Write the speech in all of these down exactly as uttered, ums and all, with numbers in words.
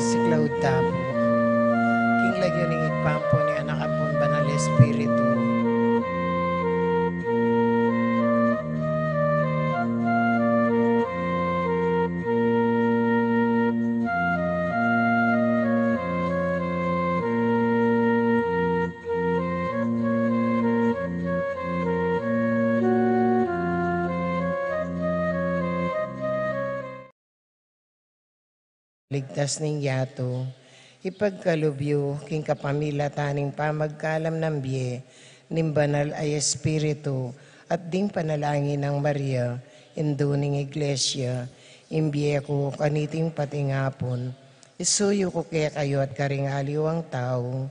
Siklaud ta pu. King lagyu ning Ibpa, ampo ning Anak, ampon Banal Espiritu. Ligtas ning yatu, ipagkalub yu king kapamilatan ning pamagkalam nang bie ning Banal a Espiritu at ding panalangin nang Maria, Indu ning Iglesia, ing bie ku kaniting pating apun, isuyu ku kekayu at karing aliwang tau,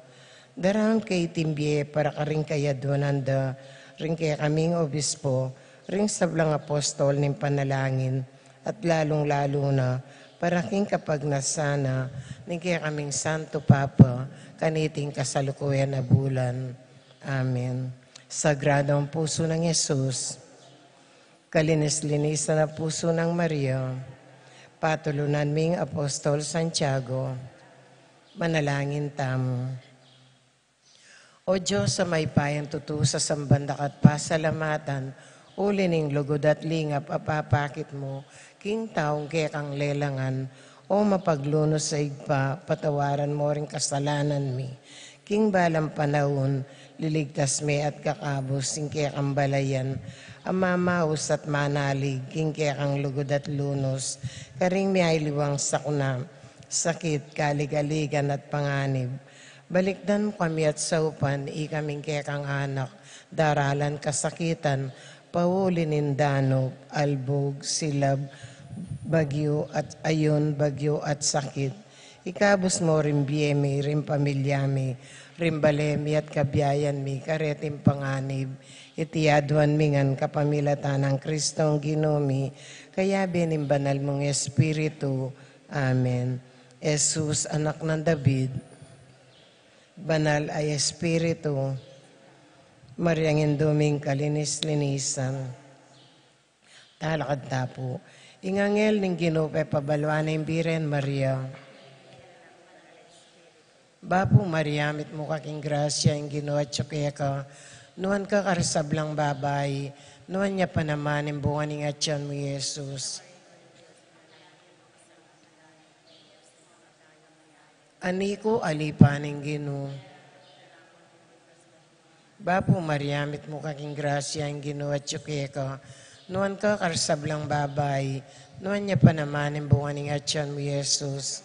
daraun ke iting bie para karing kayaduanan da ring kekaming obispo, ring sablang apostol ning panalangin, at lalung-lalu na para king kapagnasan na ning kekaming Santo Papa, kaniting kasalukuyan a bulan. Amen. Sagradong pusu nang Jesus, kalinis-linisan a pusu nang Maria, patulunan ming Apostol Santiago, manalangin tamu. O Dios a mayupayang tutu, sasamban da ka at pasalamatan, uli ning lugud at lingap a papakit mu king taung kekang lelangan. O mapaglunus a Ibpa, patawaran mu ring kasalanan mi. King balang panaun, liligtas me at kakabus ing kekang balayan a mamaus at manalig king kekang lugud at lunus karing mialiwang sakuna, sakit, kaligaligan at panganib. Balikdan mu kami at saupan, ikaming kekang anak, daralan, kasakitan, pauli ning danup, albug, silab, bagyu at ayun, bagyu at sakit. Ikabus mu ring bie mi, ring pamilya mi, ring bale mi at kabiayan mi kareting panganib. Iti aduan mi ngan kapamilatan nang Kristong Ginu mi, kayabe ning Banal mung Espiritu. Amen. Jesus, Anak nang David, Banal a Espiritu, Mariang Indu ming kalinis-linisan, talakad ta pu. Ing anghel ning Ginu pepabaluan na ing Birhen Maria. Bapu Maria, mitmu ka king grasya, ing Ginu atyu keka. Nuan ka karing sablang babai, nuan ya pa naman ing bunga ning atyan mu, Jesus. Ani ku, alipan ning Ginu. Bapu Maria, mitmu ka king grasya, ing Ginu atyu keka. Nuan ka karing sablang babai, nuan ya pa naman ing bunga ning atyan mu, Jesus.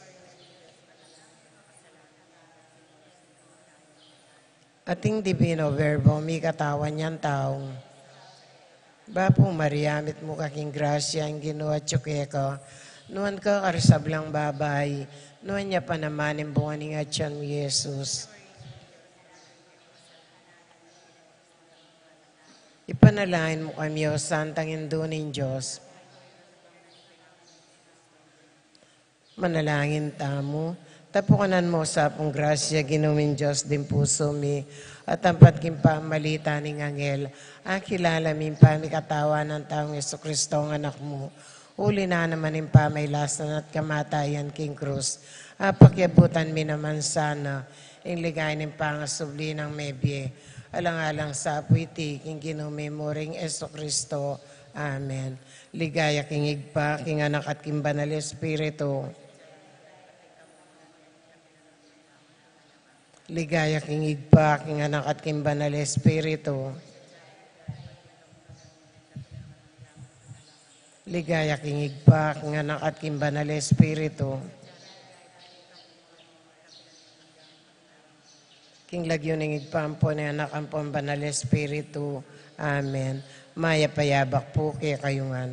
Ating Divino Verbo, mikatawan yang tau. Bapu Maria, mitmu ka king grasya, ing Ginu atyu keka. Nuan ka karing sablang babai, nuan ya pa naman ing bunga ning atyan mu, Jesus. Ipanalangin mu kami, O Santang Indu ning Dios. Manalangin tamu. Tapukanan mu sa pung grasya, Ginu ming Dios, ding pusu mi, at ampat king pamalitan ning anghel, akilala mi ing pamikatawan nang taung Jesucristo, ing Anak mu. Uli na naman ning pamailasan at kamatayan king krus, apakiabutan mi naman sana ing ligaya ning pangasubli nang mebie. Alang-alang sa pu iti king Ginu mi muring Jesucristo. Amen. Ligaya king Ibpa, king Anak, at king Banal Espiritu. Ligaya king Ibpa, king Anak, at king Banal Espiritu. Ligaya king Ibpa, king Anak, at king Banal Espiritu. King lagyu ning Ibpa, ampon ning Anak, ampon Banal Espiritu. Amen. Mayap a yabak pu kekayu ngan.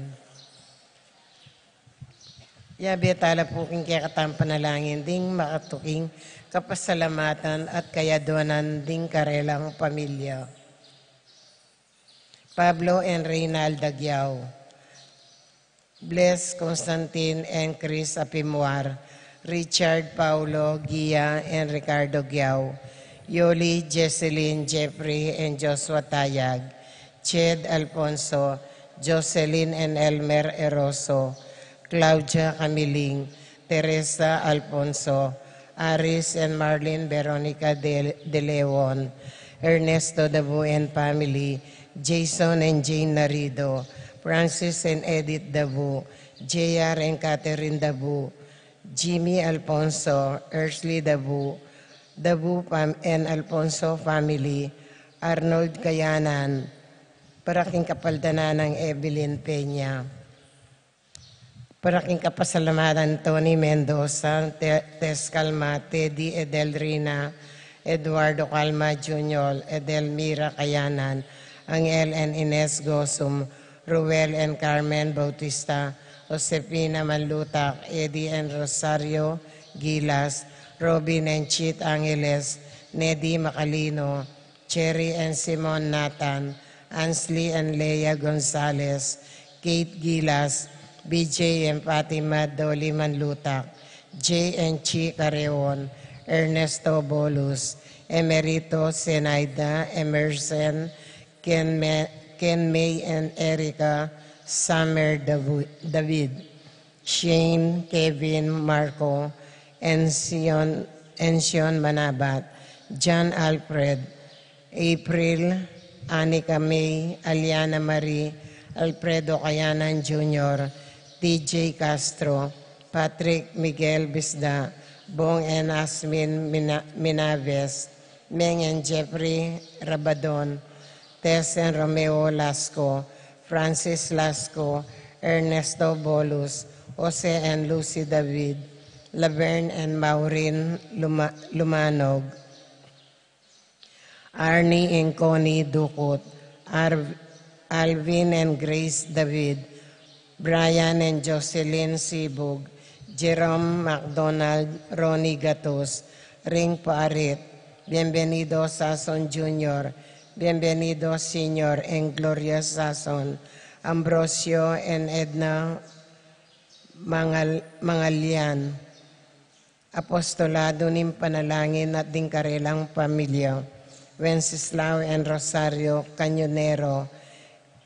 Yabe tala pu king kekatang panalangin ding makatuking kapasalamatan at kayaduanan ding karelang pamilya. Pablo and Reynalda Giao. Bless, Constantine and Chris Apimuar, Richard, Paulo, Gia and Ricardo Giao, Yoli, Jesselyn, Jeffrey and Joshua Tayag, Ched, Alfonso, Jocelyn and Elmer Eroso, Claudia Camiling, Teresa Alfonso, Aris and Marlene Veronica de, de Leon, Ernesto Dabu and family, Jason and Jane Narido, Francis and Edith Dabu, J R and Catherine Dabu, Jimmy Alfonso, Ersley Dabu, Dabu fam-, and Alfonso family, Arnold Kayanan, para king kapaldanan nang Evelyn Peña. Para king kapasalamatan Tony Mendoza, Te-, Tess Calma, Teddy Edelrina, Eduardo Calma Junior, Edelmira Kayanan, Angel and Ines Gosum, Ruel and Carmen Bautista, Josefina Manlutak, Eddie and Rosario Gilas, Robin and Chit Angeles, Neddy Macalino, Cherry and Simon Nathan, Ansley and Lea Gonzalez, Kate Gilas, B J and Fatima Dolly Manlutak, J and Chi Careon, Ernesto Bolus, Emerito Zenaida, Emerson, Ken, Me- Ken May and Erica, Summer Davu- David, Shane, Kevin, Marco, Encion, Encion Manabat, John Alfred, April, Anika May, Aliana Marie, Alfredo Kayanan Junior, T J Castro, Patrick Miguel Bisda, Bong and Asmin Mina- Minaves, Meng and Jeffrey Rabadon, Tess and Romeo Lasco, Francis Lasco, Ernesto Bolus, Jose and Lucy David, Laverne and Maureen Luma- Lumanog, Arnie and Connie Ducut, Ar- Alvin and Grace David, Brian and Jocelyn Sibug, Jerome McDonald, Ronnie Gatus, Ring Paarit, Bienvenido Sason Junior, Bienvenido Senior and Gloria Sason, Ambrosio and Edna Mangal- Mangalian. Apostolado ning Panalangin at ding karelang pamilya, Wenceslao and Rosario Cañonero,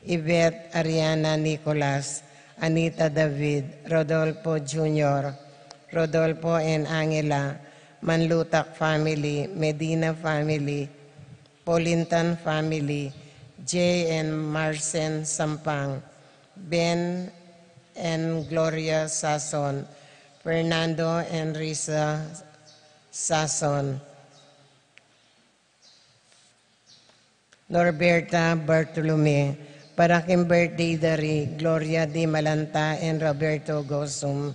Yvette Ariana Nicolas, Anita David, Rodolfo Junior, Rodolfo and Angela, Manlutak family, Medina family, Polintan family, Jay and Marcen Sampang, Ben and Gloria Sason, Fernando and Risa Sason, Norberta Bartolome, para king birthday da ri Gloria Di Malanta and Roberto Gosum,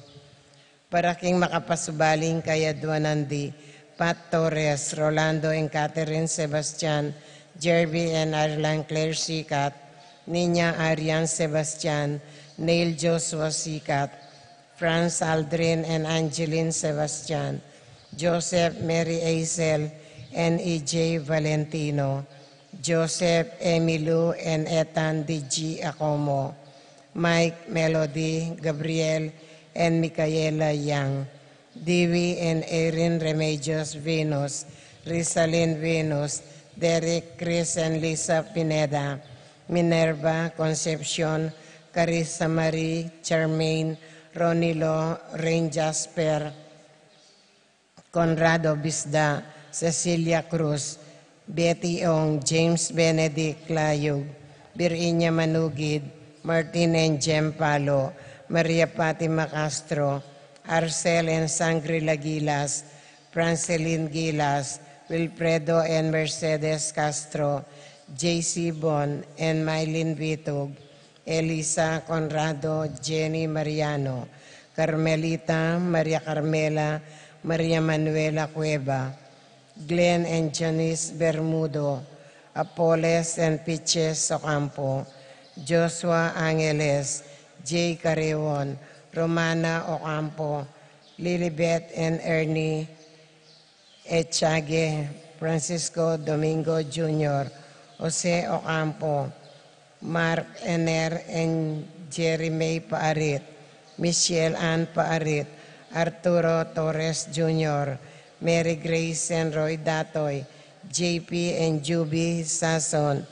para king makapasubaling kayadwanan di Pat Torres, Rolando and Catherine Sebastian, Jervy and Arlan Claire Sikat, Nina Arian Sebastian, Neil Joshua Sikat, Franz Aldrin and Angeline Sebastian, Joseph Mary Aisel and E J Valentino, Joseph Emilio and Ethan D G Acomo, Mike, Melody, Gabriel, and Micaela Yang, Dewey and Erin Remedios Venus, Rizalin Venus, Derek, Chris, and Lisa Pineda, Minerva, Concepcion, Carissa Marie, Charmaine, Ronilo, Rain Jasper, Conrado Bisda, Cecilia Cruz, Betty Ong, James Benedict Layug, Virginia Manugid, Martin and Jem Palo, Maria Fatima Castro, Arcel and Sangri Lagilas, Francelin Gilas, Wilfredo and Mercedes Castro, J C Bon and Mylene Vitug, Elisa Conrado, Jenny Mariano, Carmelita, Maria Carmela, Maria Manuela Cueva, Glenn and Janice Bermudo, Apoles and Piches Ocampo, Joshua Angeles, Jay Carreon, Romana Ocampo, Lilibet and Ernie Echage, Francisco Domingo Junior, Jose Ocampo, Mark Ener and Jerry May Paarit, Michelle Ann Paarit, Arturo Torres Junior, Mary Grace and Roy Datoy, J P and Juby Sason,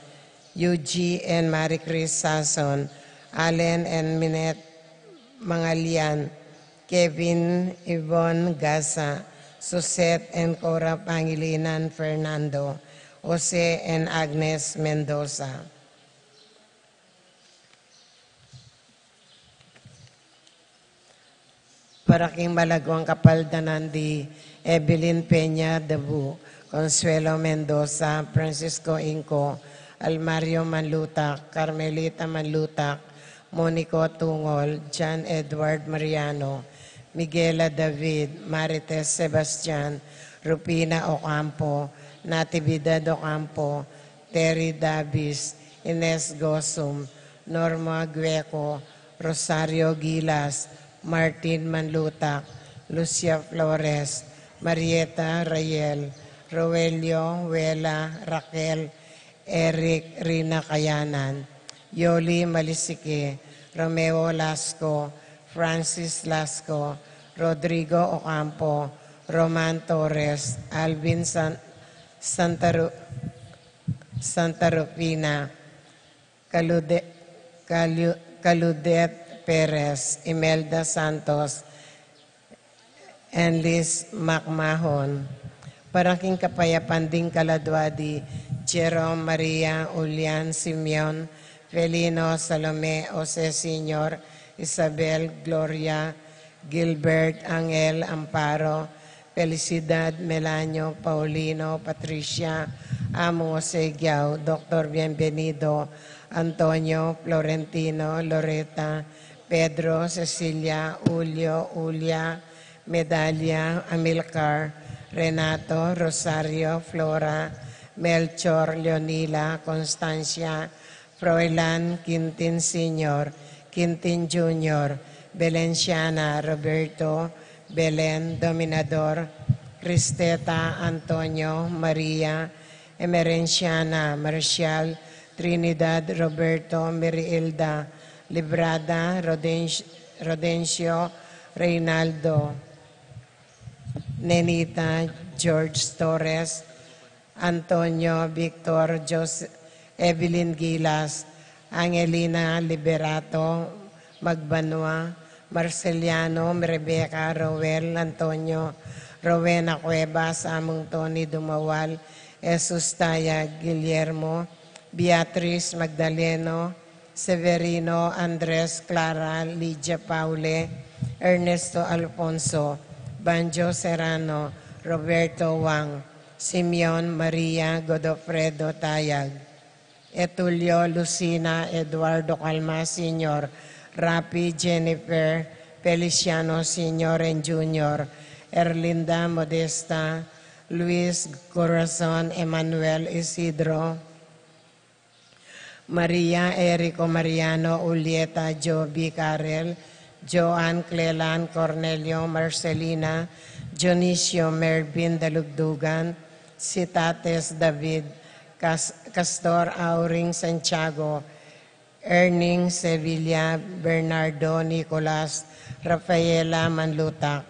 Yuji and Marie Chris Sason, Allen and Minette Mangalian, Kevin Yvonne Gasa, Suset and Cora Pangilinan Fernando, Jose and Agnes Mendoza. Para king malaguang kapaldanan di Evelyn Peña Dabu, Consuelo Mendoza, Francisco Inco, Almario Manlutak, Carmelita Manlutak, Monico Tungol, John Edward Mariano, Miguela David, Marites Sebastian, Rufina Ocampo, Natividad Ocampo, Terry Davis, Ines Gosum, Norma Gueco, Rosario Gilas, Martin Manlutak, Lucia Flores, Marieta Rayel, Roelio Wela, Raquel, Eric Rina Kayanan, Yoli Malisiki, Romeo Lasco, Francis Lasco, Rodrigo Ocampo, Roman Torres, Alvin San-, Santa Ru-, Santa Rufina, Calude-, Calu-, Caludet Perez, Imelda Santos, Enlis Macmahon. Para king kapayapan ding kaladua di Jerome, Maria, Julian, Simeon, Felino, Salome, Jose Senior, Isabel, Gloria, Gilbert, Angel, Amparo, Felicidad, Melanio, Paulino, Patricia, Among Jose Giao, Doctor Bienvenido, Antonio, Florentino, Loreta, Pedro, Cecilia, Julio, Julia, Medalia, Amilcar, Renato, Rosario, Flora, Melchor, Leonila, Constancia, Froilan, Quintin Senior, Quintin Junior, Belenciana, Roberto, Belen, Dominador, Cristeta, Antonio, Maria, Emerenciana, Marcial, Trinidad, Roberto, Meriilda, Librada, Rodencio, Rodencio, Reynaldo, Nenita, George Torres, Antonio, Victor, Jose, Evelyn Gilas, Angelina Liberato, Magbanua, Marceliano, Rebecca, Roel, Antonio, Rowena Cuevas, Among Tony Dumawal, Jesus Taya, Guillermo, Beatriz Magdaleno, Severino, Andres, Clara, Lydia Paule, Ernesto Alfonso, Banjo Serrano, Roberto Wang, Simeon, Maria, Godofredo Tayag, Etulio, Lucina, Eduardo Calma Senior, Rapi, Jennifer, Feliciano Senior and Junior, Erlinda, Modesta, Luis, Corazon, Emmanuel, Isidro, Maria, Erico, Mariano, Julieta, Joby, Karel, Joan, Clelan, Cornelio, Marcelina, Dionisio, Mervin, Dalugdugan, Sitates, David, Cas-, Castor, Auring, Santiago, Erning, Sevilla, Bernardo, Nicolas, Rafaela, Manlutak,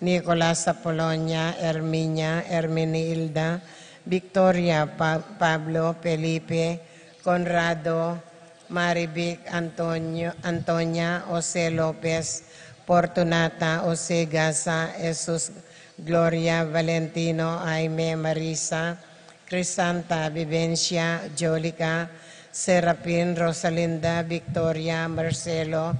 Nicolas, Apolonia, Herminia, Hermenilda, Victoria, Pa-, Pablo, Felipe, Conrado, Marivic, Antonio, Antonia, Jose Lopez, Fortunata, Jose Gasa, Jesus, Gloria, Valentino, Jaime, Marisa, Crisanta, Vivencia, Jolica, Serapin, Rosalinda, Victoria, Marcelo,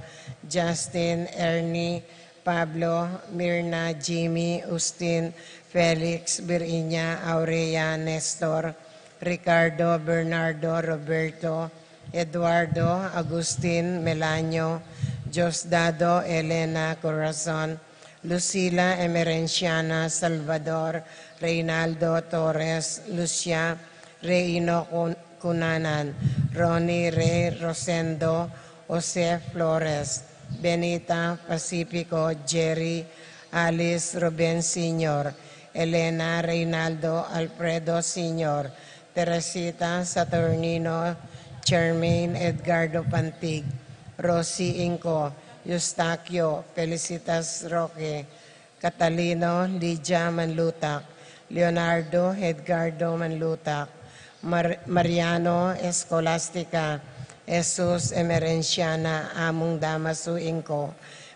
Justin, Ernie, Pablo, Mirna, Jimmy, Justin, Felix, Virginia, Aurea, Nestor, Ricardo, Bernardo, Roberto, Eduardo, Agustin, Melanio, Diosdado, Elena, Corazon, Lucila, Emerenciana, Salvador, Reynaldo, Torres, Lucia, Reino, Cun-, Cunanan, Ronnie, Rey, Rosendo, Jose, Flores, Benita, Pacifico, Jerry, Alice, Ruben Senior, Elena, Reynaldo, Alfredo Senior, Teresita, Saturnino, Germain, Edgardo Pantig, Rosie Inco, Eustaquio, Felicitas Roque, Catalino, Lydia Manlutak, Leonardo, Edgardo Manlutak, Mar-, Mariano, Escolastica, Jesus, Emerenciana, Among Damasu Inco,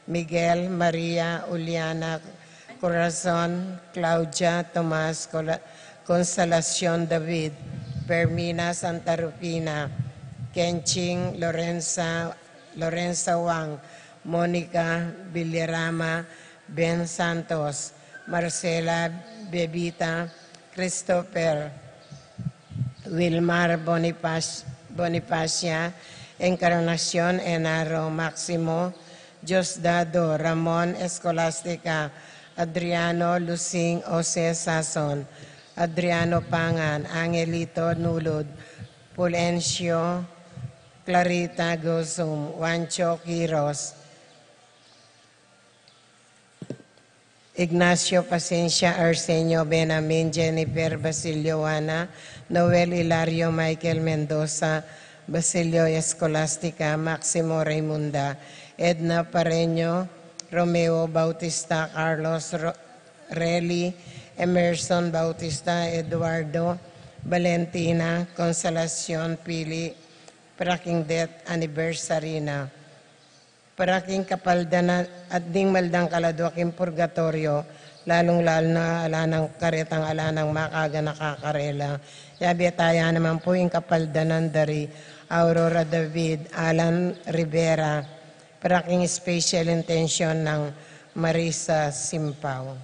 Miguel, Maria, Uliana, Corazon, Claudia, Tomas, Cola-, Consolacion, David, Fermina, Santa Rufina, Kenching, Lorenza, Lorenza Wang, Monica, Villarama, Ben Santos, Marcela, Bebita, Christopher, Wilmar, Bonifac-, Bonifacia, Encarnacion, Enaro, Maximo, Diosdado, Ramon, Escolastica, Adriano, Lusing, Jose Sason, Adriano Pangan, Angelito, Nulud, Fulgencio, Clarita, Gozum, Juancho, Quiros, Ignacio Pacencia, Arsenio Benamin, Jennifer Basilio, Juana, Noel Hilario, Michael Mendoza, Basilio Escolastica, Maximo Raimunda, Edna Pareño, Romeo Bautista, Carlos Ro-, Relly, Emerson Bautista, Eduardo, Valentina, Consolacion, Pili, para king death anniversary na. Para king kapaldanan at ding maldang kaladwa king purgatorio, lalung-lalu na ala nang karetang ala nang makaganaka karela. Yabe taya naman pu ing kapaldanan da ri Aurora David, Alan Rivera, para king special intention nang Marisa Simpao.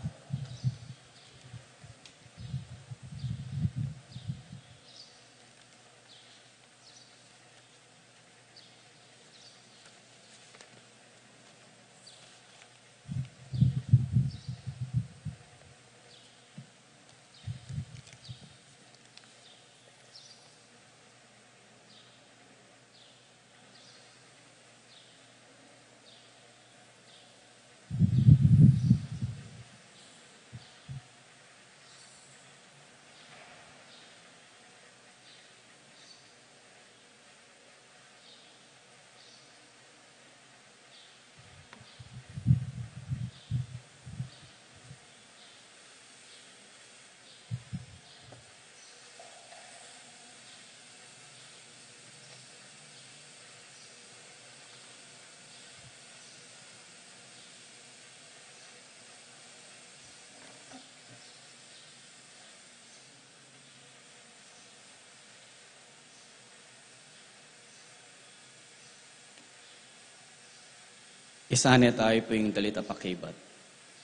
Isane tayu pu ing dalit a pakibat.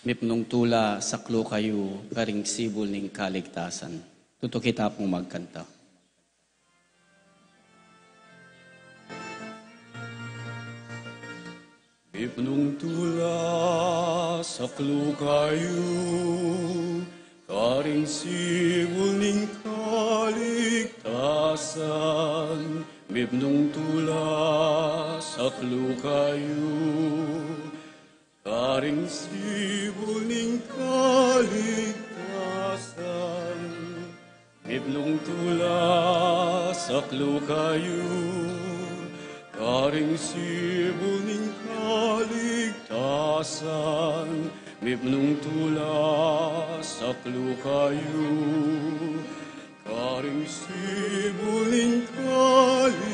Mipnung tula, saklu kayu, karing sibul ning kaligtasan. Tutuki ta pung magkanta. Mipnung tula, saklu kayu, karing sibul ning kaligtasan. Mipnung tula, saklu kayu, karing sibul ning kaligtasan. Mipnung tula, saklu kayu, karing sibul ning kaligtasan. Mipnung tula, saklu kayu, karing sibul ning kaligtasan.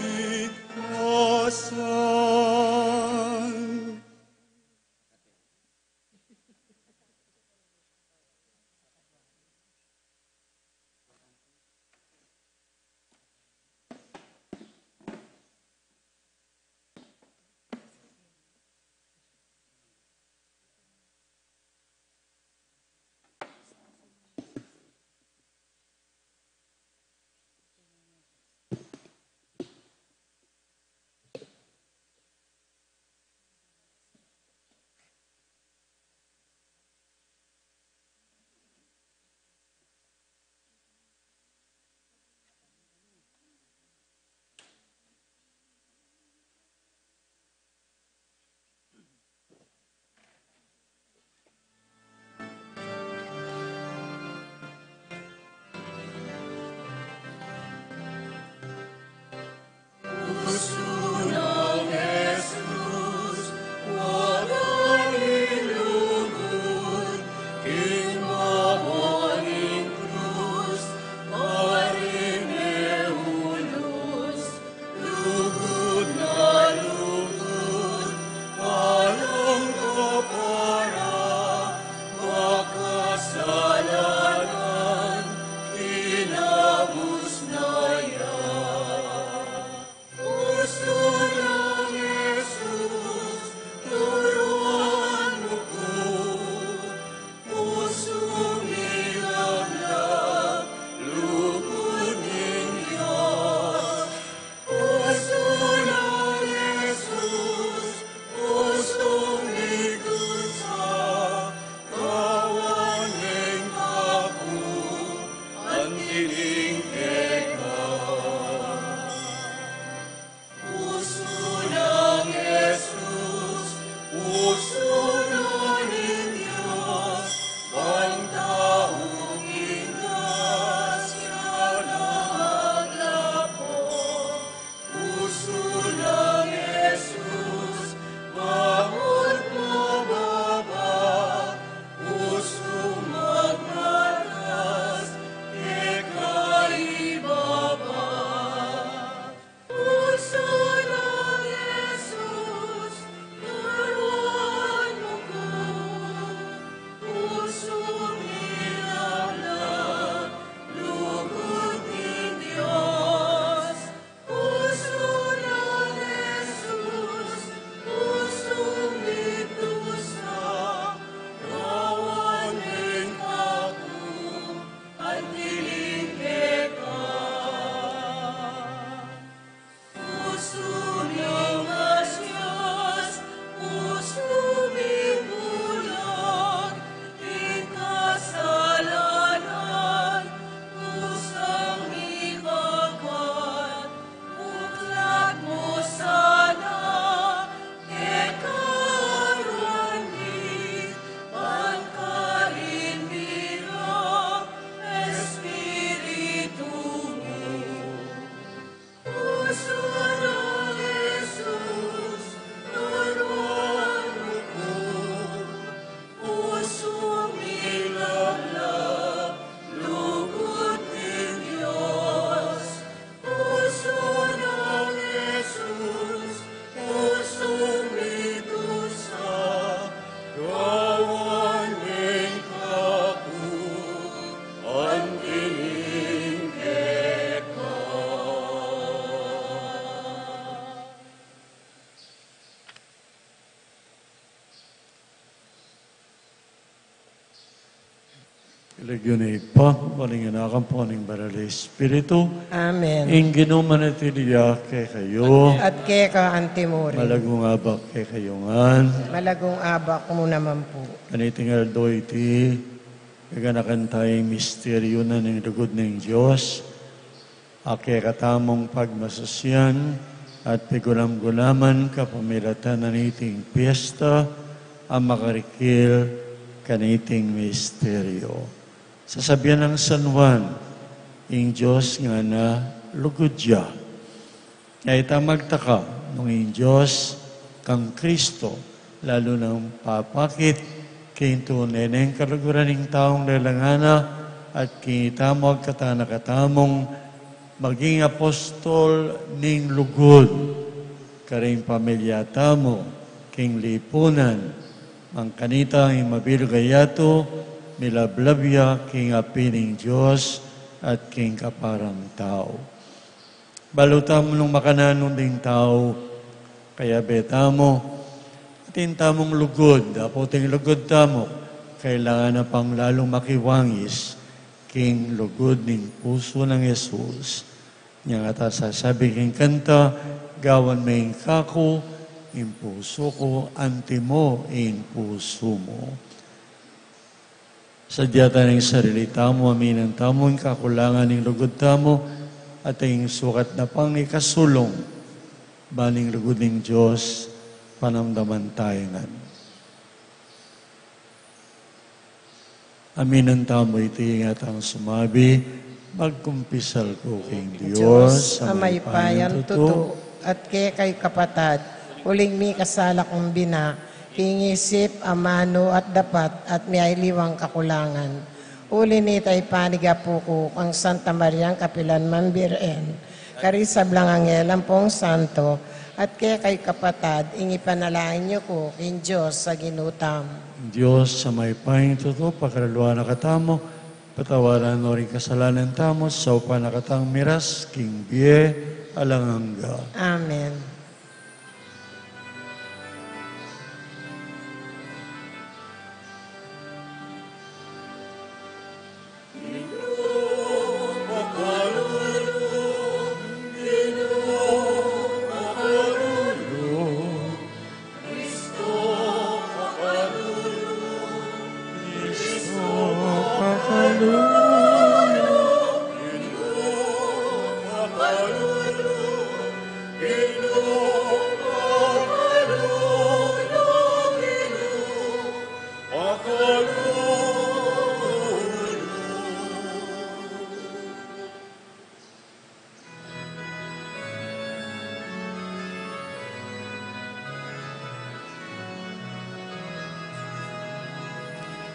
Kasalanan, kinabus na ya. Pusu nang Jesus, turuan mu ku. Pusu mi laglag, lugud ning Dios. Pusu nang Jesus, pusu mi dusa, gawan ning kaku, anti ning keka. Pusu nang Jesus, pusu na ning Dios, bantang tau king grasya na maglapo. Pusu nang Jesus, maut mababa, pusu magmatas, keka ibaba. Pusu nang Jesus, turuan mu ku. Pusu mi laglag, lugud ning Dios. Pusu nang Jesus, pusu mi dusa, gawan ning kaku, anti ning keka. Pusu mi masias, pusu mi bulag, king kasalanan, pusang mikakwan, buklat mu sana, keka aruan mi, ban karin mi ra, Espiritu mu. Pusu nang Jesus, turuan mu ku. Pusu mi laglag, lugud ning Dios. Pusu nang Jesus, pusu mi dusa, gawan ning kaku, anti ning keka. King lagyu ning Ibpa, ning Anak, ampo ning Banal a Espiritu. Amen. Ing Ginu manatili ya kekayu. At keka antimurin. Malagung abak kekayu ngan. Malagung abak mu naman pu. Kaniting aldo iti, gaganakan taya ing misteryu na ning lugud ning Dios. A kekatamung pagmasasian at pigulam-gulaman kapamilatan na niting piesta a makarikil kaniting misteryu. Sasabian nang San Juan, ing Dios ngana lugud ya. Nya ita magtaka nung ing Dios kang Kristo lalu nang papakit king tune neng kaluguran ning taung lelangan na, at king ita magkatana katamung maging apostol ning lugud karing pamilya tamu, king lipunan, mangkanita ing mabilug a yatu, milablab ya king api ning Dios at king kaparang tau. Balu tamu nung makananu ding tau, kayabe tamu, atin tamung lugud, dapot ing lugud tamu, kailangan na pang lalung makiwangis king lugud ning pusu nang Jesus. Nya ngata sasabi king kanta, gawan me ing kaku, ing pusu ku, antimo ing pusu mu. Sadya ta ning sarili tamu, aminan tamu ing kakulangan ning lugud tamu, at ing sukat na pang ikasulung, ban ing lugud ning Dios panamdaman taya ngan. Aminan tamu iti, ngatang sumabi, magkumpisal ku king Dios, Dios a mayupayang tutu, at kekayu kapatad, uling mikasala kung bina, king isip, amanu, at dapat, at miyaliwang kakulangan. Uli nita ipanigapu ku kang Santa Mariang kapilan man Birhen, karing sablang anghel ampong santo, At kekayu kapatad, ing ipanalangin yu ku king Dios a Ginu tamu. Dios a mayupayang tutu, pakaluluan na katamu, patawaran no ring kasalanan tamu, saupan na katang miras king bie alang angga. Amen.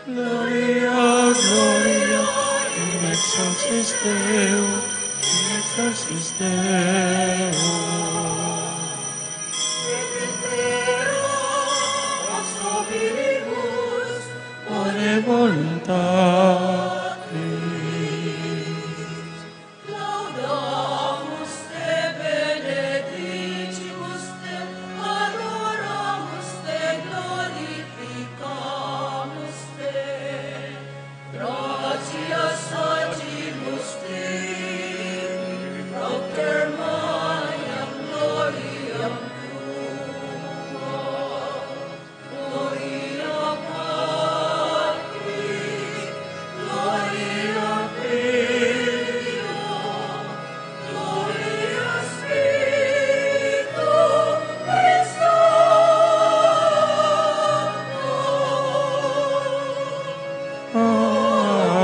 Gloria, Gloria, in excelsis Deo, in excelsis Deo. Bone voluntatis. Laudamus te, benedicimus te, adoramus te, glorificamus te. Gratias facimus tibi, propter maneam gloriam tuam.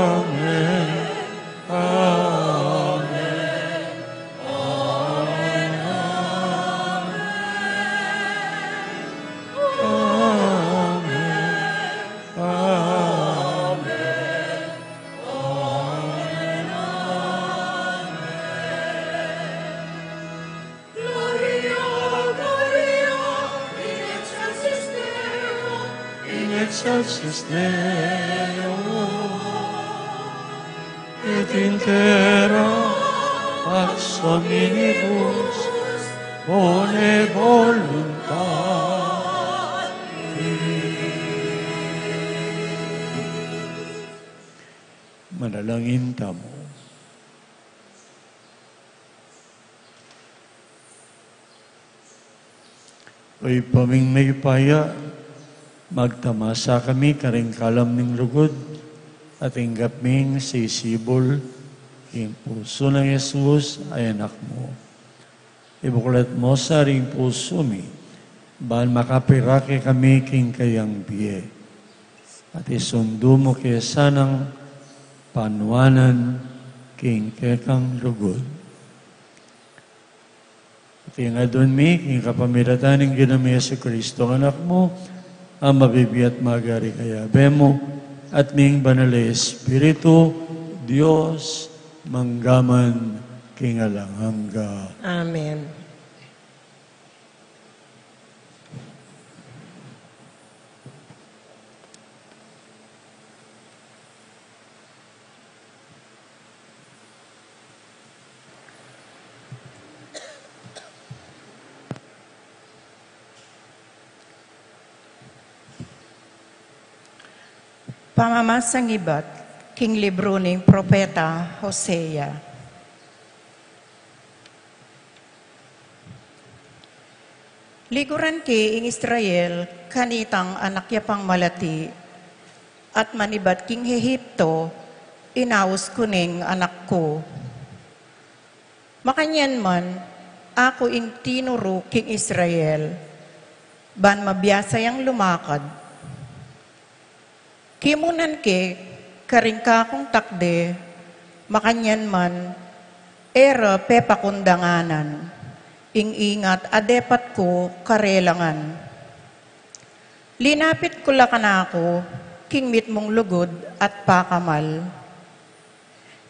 Amen. Amen. Amen. Amen. Amen. Amen. Gloria, Gloria, in excelsis Deo, in excelsis Deo. Et in terra pax hominibus bone voluntatis. Manalangin tamu. O Ibpa ming mayupaya, magtamasa kami karing kalam ning lugud, at tinggap ming sisibul king pusu nang Jesus a Anak mu. Ibuklat mu sa ring pusu mi, ban makapirake kami king kayang bie, at isundu mu ke sanang panuanan king kekang lugud. At ing aduan mi, king kapamilatan ning Ginu ming Jesucristo, Anak mu, a mabibie at magari kayabe mu, at ning Banal a Espiritu, Dios, mangga man king alang angga. Amen. Pamamasang ibat king libru ning propeta Hosea. Liguran ke ing Israel, kanitang anak ya pang malati, at manibat king Ehipto, inaus ku ning anak ku. Makanyan man, aku ing tinuru king Israel, ban mabiasa yang lumakad. Kimunan ke karing kakung takde, makanyan man, e ra pepakundanganan ing ingat a depat ku karela ngan. Linapit ku la kanaku king mitmung lugud at pakamal.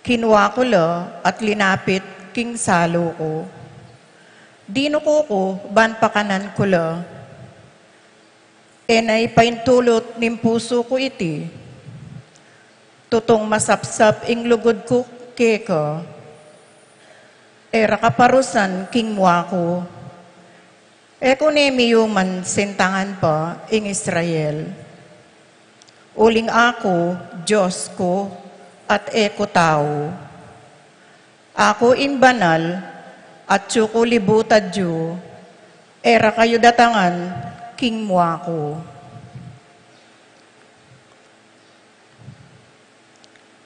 Kinua ku la at linapit king salu ku. Dinuku ku ban pakanan ku la. E na ipaintulut ning pusu ku iti. Tutung masapsap ing lugud ku keka. E ra kaparusan king mua ku. E ku ne miyuman sintangan pa ing Israel. Uling aku, Dios ku, at e ku tau. Aku ing banal, at atyu ku libutad yu, e ra kayu datangan king mua ku.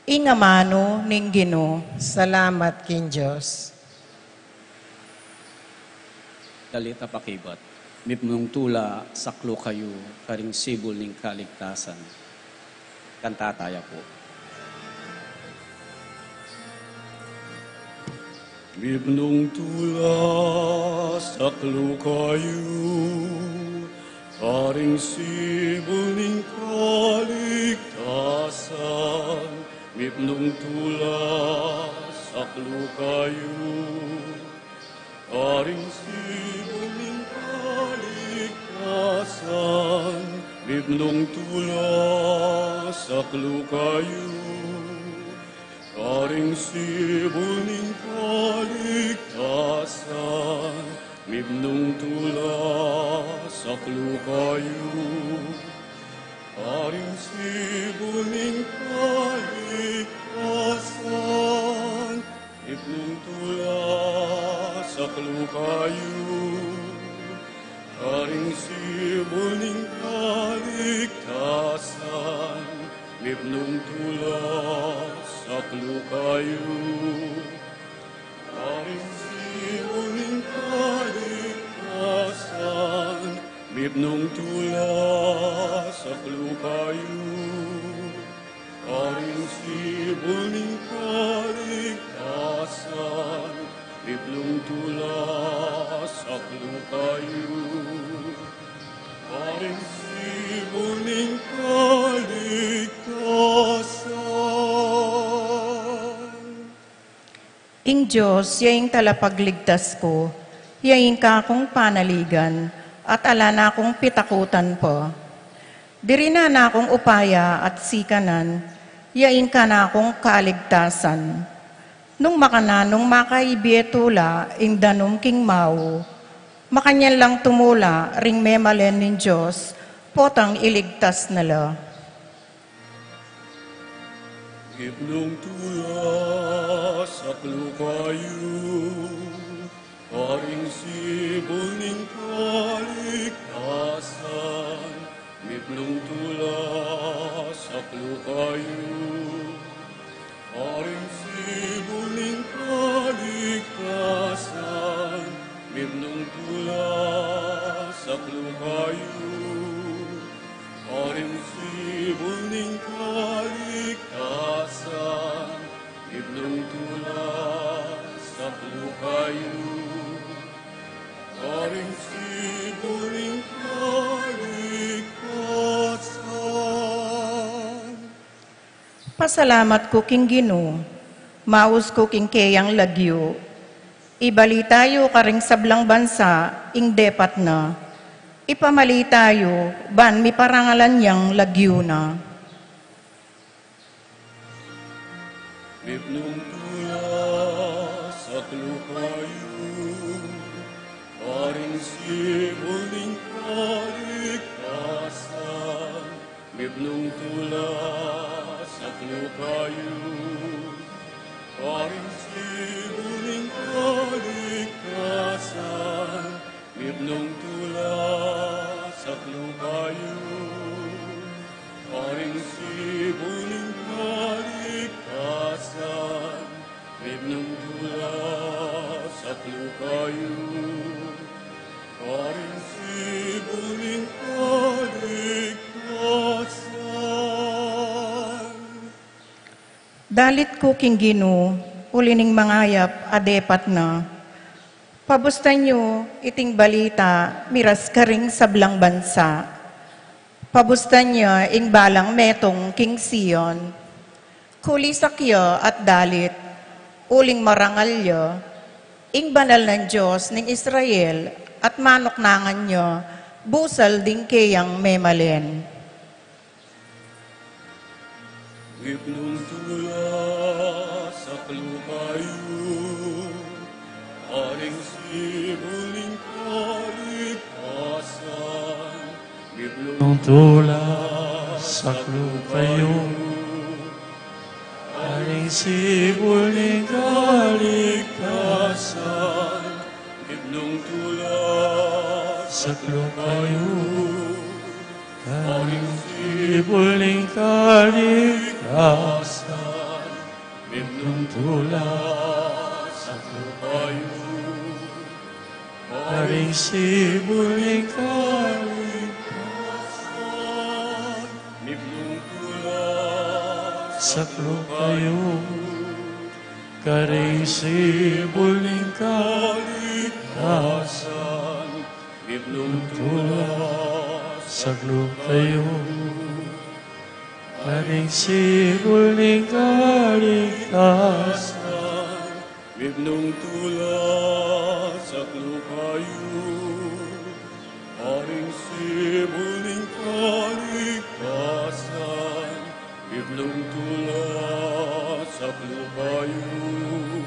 Ing amanu ning Ginu. Salamat king Dios. Dalit a pakibat. Mipnung tula, saklu kayu karing sibul ning kaligtasan. Kanta taya pu. Mipnung tula, saklu kayu karing sibul ning kaligtasan. Mipnung tula, saklu kayu karing sibul ning kaligtasan. Mipnung tula, saklu kayu karing sibul ning kaligtasan. Mipnung tula, saklu kayu karing sibul ning kaligtasan. Mipnung tula, saklu kayu karing sibul ning kaligtasan. Mipnung tula, saklu kayu karing sibul ning kaligtasan. Mipnung tula, saklu kayu karing sibul ning kaligtasan. Mipnung tula, saklu kayu karing sibul ning kaligtasan. Ing Dios ya ing talapagligtas ku, ya ing kakung panaligan, at ala na kung pitakutan pa. Dirinan na kung upaya at sikanan, ya ing kanakung kaligtasan. Nung makananung makaibie tula ing danum king mau, makanyan lang tumula ring memalen ning Dios, potang iligtas na la. Mipnung tula, saklu kayu karing sibul ning kaligtasan. Mipnung tula, saklu kayu karing sibul ning kaligtasan. Mipnung tula, saklu kayu karing sibul ning kaligtasan. Mipnung tula, saklu kayu karing sibul ning kaligtasan. Pasalamat ku king Ginu, maus ku king keyang lagyu. Ibalita yu karing sablang bansa ing depat na. Ipamalita yu ban miparangalan yang lagyu na. Mipnung tula, saklu kayu karing sibul ning kaligtasan. Mipnung tula, saklu kayu karing sibul ning kaligtasan. Mipnung tula, saklu kayu karing sibul ning kaligtasan. Mipnung tula, saklu kayu karing sibul ning kaligtasan. Dalit ku king Ginu, uli ning mangayap a depat na. Pabustan yu iting balita miras karing sablang bansa. Pabustan ya ing balang metung king Sion. Kulisak ya at dalit, uling marangal ya, Ing banal nang Dios ning Israel, at manuknangan ya, busal ding keyang memalen. Miplung tula, saklup kayu, karing sibul ning kaligtasan. Miplung tula, saklup kayu, karing sibul ning kaligtasan. Miplung tula, saklup kayu, karing sibul ning kaligtasan. Miplung tula, saklup kayu, karing sibul ning kaligtasan. Miplung tula, saklup kayu, karing sibul ning kaligtasan. Miplung tula, saklup kayu, karing sibul ning kaligtasan. Miplung tula, saklup kayu, karing sibul ning kaligtasan. Miplung tula, saklup kayu,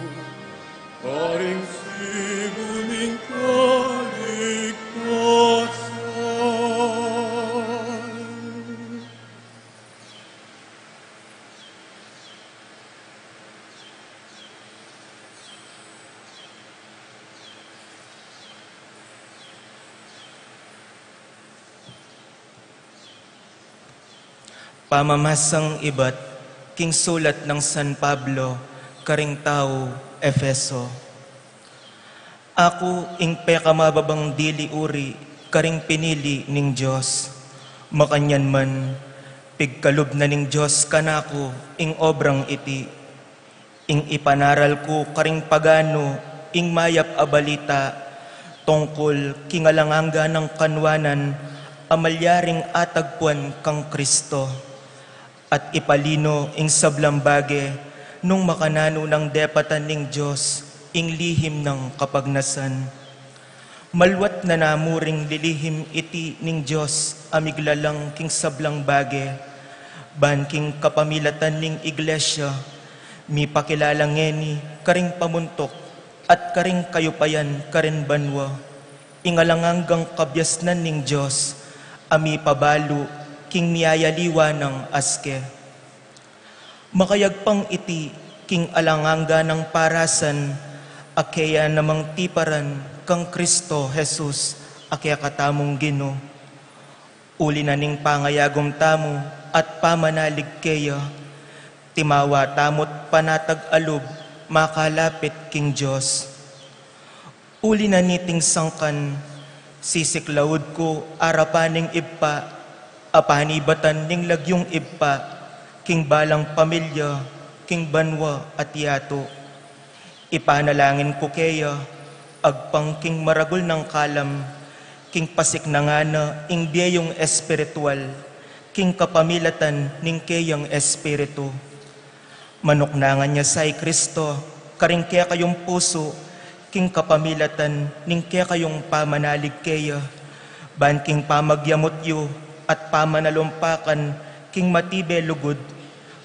karing sibul ning kaligtasan. Pamamasang ibat king sulat nang San Pablo karing tau Efeso. Aku ing pekamababang dili uri karing pinili ning Dios. Makanyan man, pigkalub na ning Dios kanaku ing obrang iti, ing ipanaral ku karing paganu ing mayap a balita tungkul king alang angga nang kanuanan a malyaring atagpuan kang Kristo, at ipalino ing sablang bage nung makananu nang depatan ning Dios ing lihim nang kapagnasan. Maluat na namu ring lilihim iti ning Dios a miglalang king sablang bage, ban king kapamilatan ning Iglesia, mipakilala ngeni karing pamuntuk at karing kayupayan karin banua ing alang anggang kabiasnan ning Dios a mipabalu king miyayaliwa nang aske. Makayagpang iti king alang angga nang parasan a keya namang tiparan kang Kristo Jesus a kekatamung Ginu. Uli na ning pangayagum tamu at pamanalig keya, timawa tamu't panatag a lub makalapit king Dios. Uli na niting sangkan, sisiklaud ku arapan ning Ibpa a panibatan ning lagyung Ibpa king balang pamilya king banua at yatu. Ipanalangin ku keya agpang king maragul nang kalam, king pasiknangan na ing bie yung espiritual king kapamilatan ning keyang Espiritu. Manuknangan ya sa i Kristo karing kekayung pusu king kapamilatan ning kekayung pamanalig keya, ban king pamagyamut yu at pamanalumpakan king matibe lugud,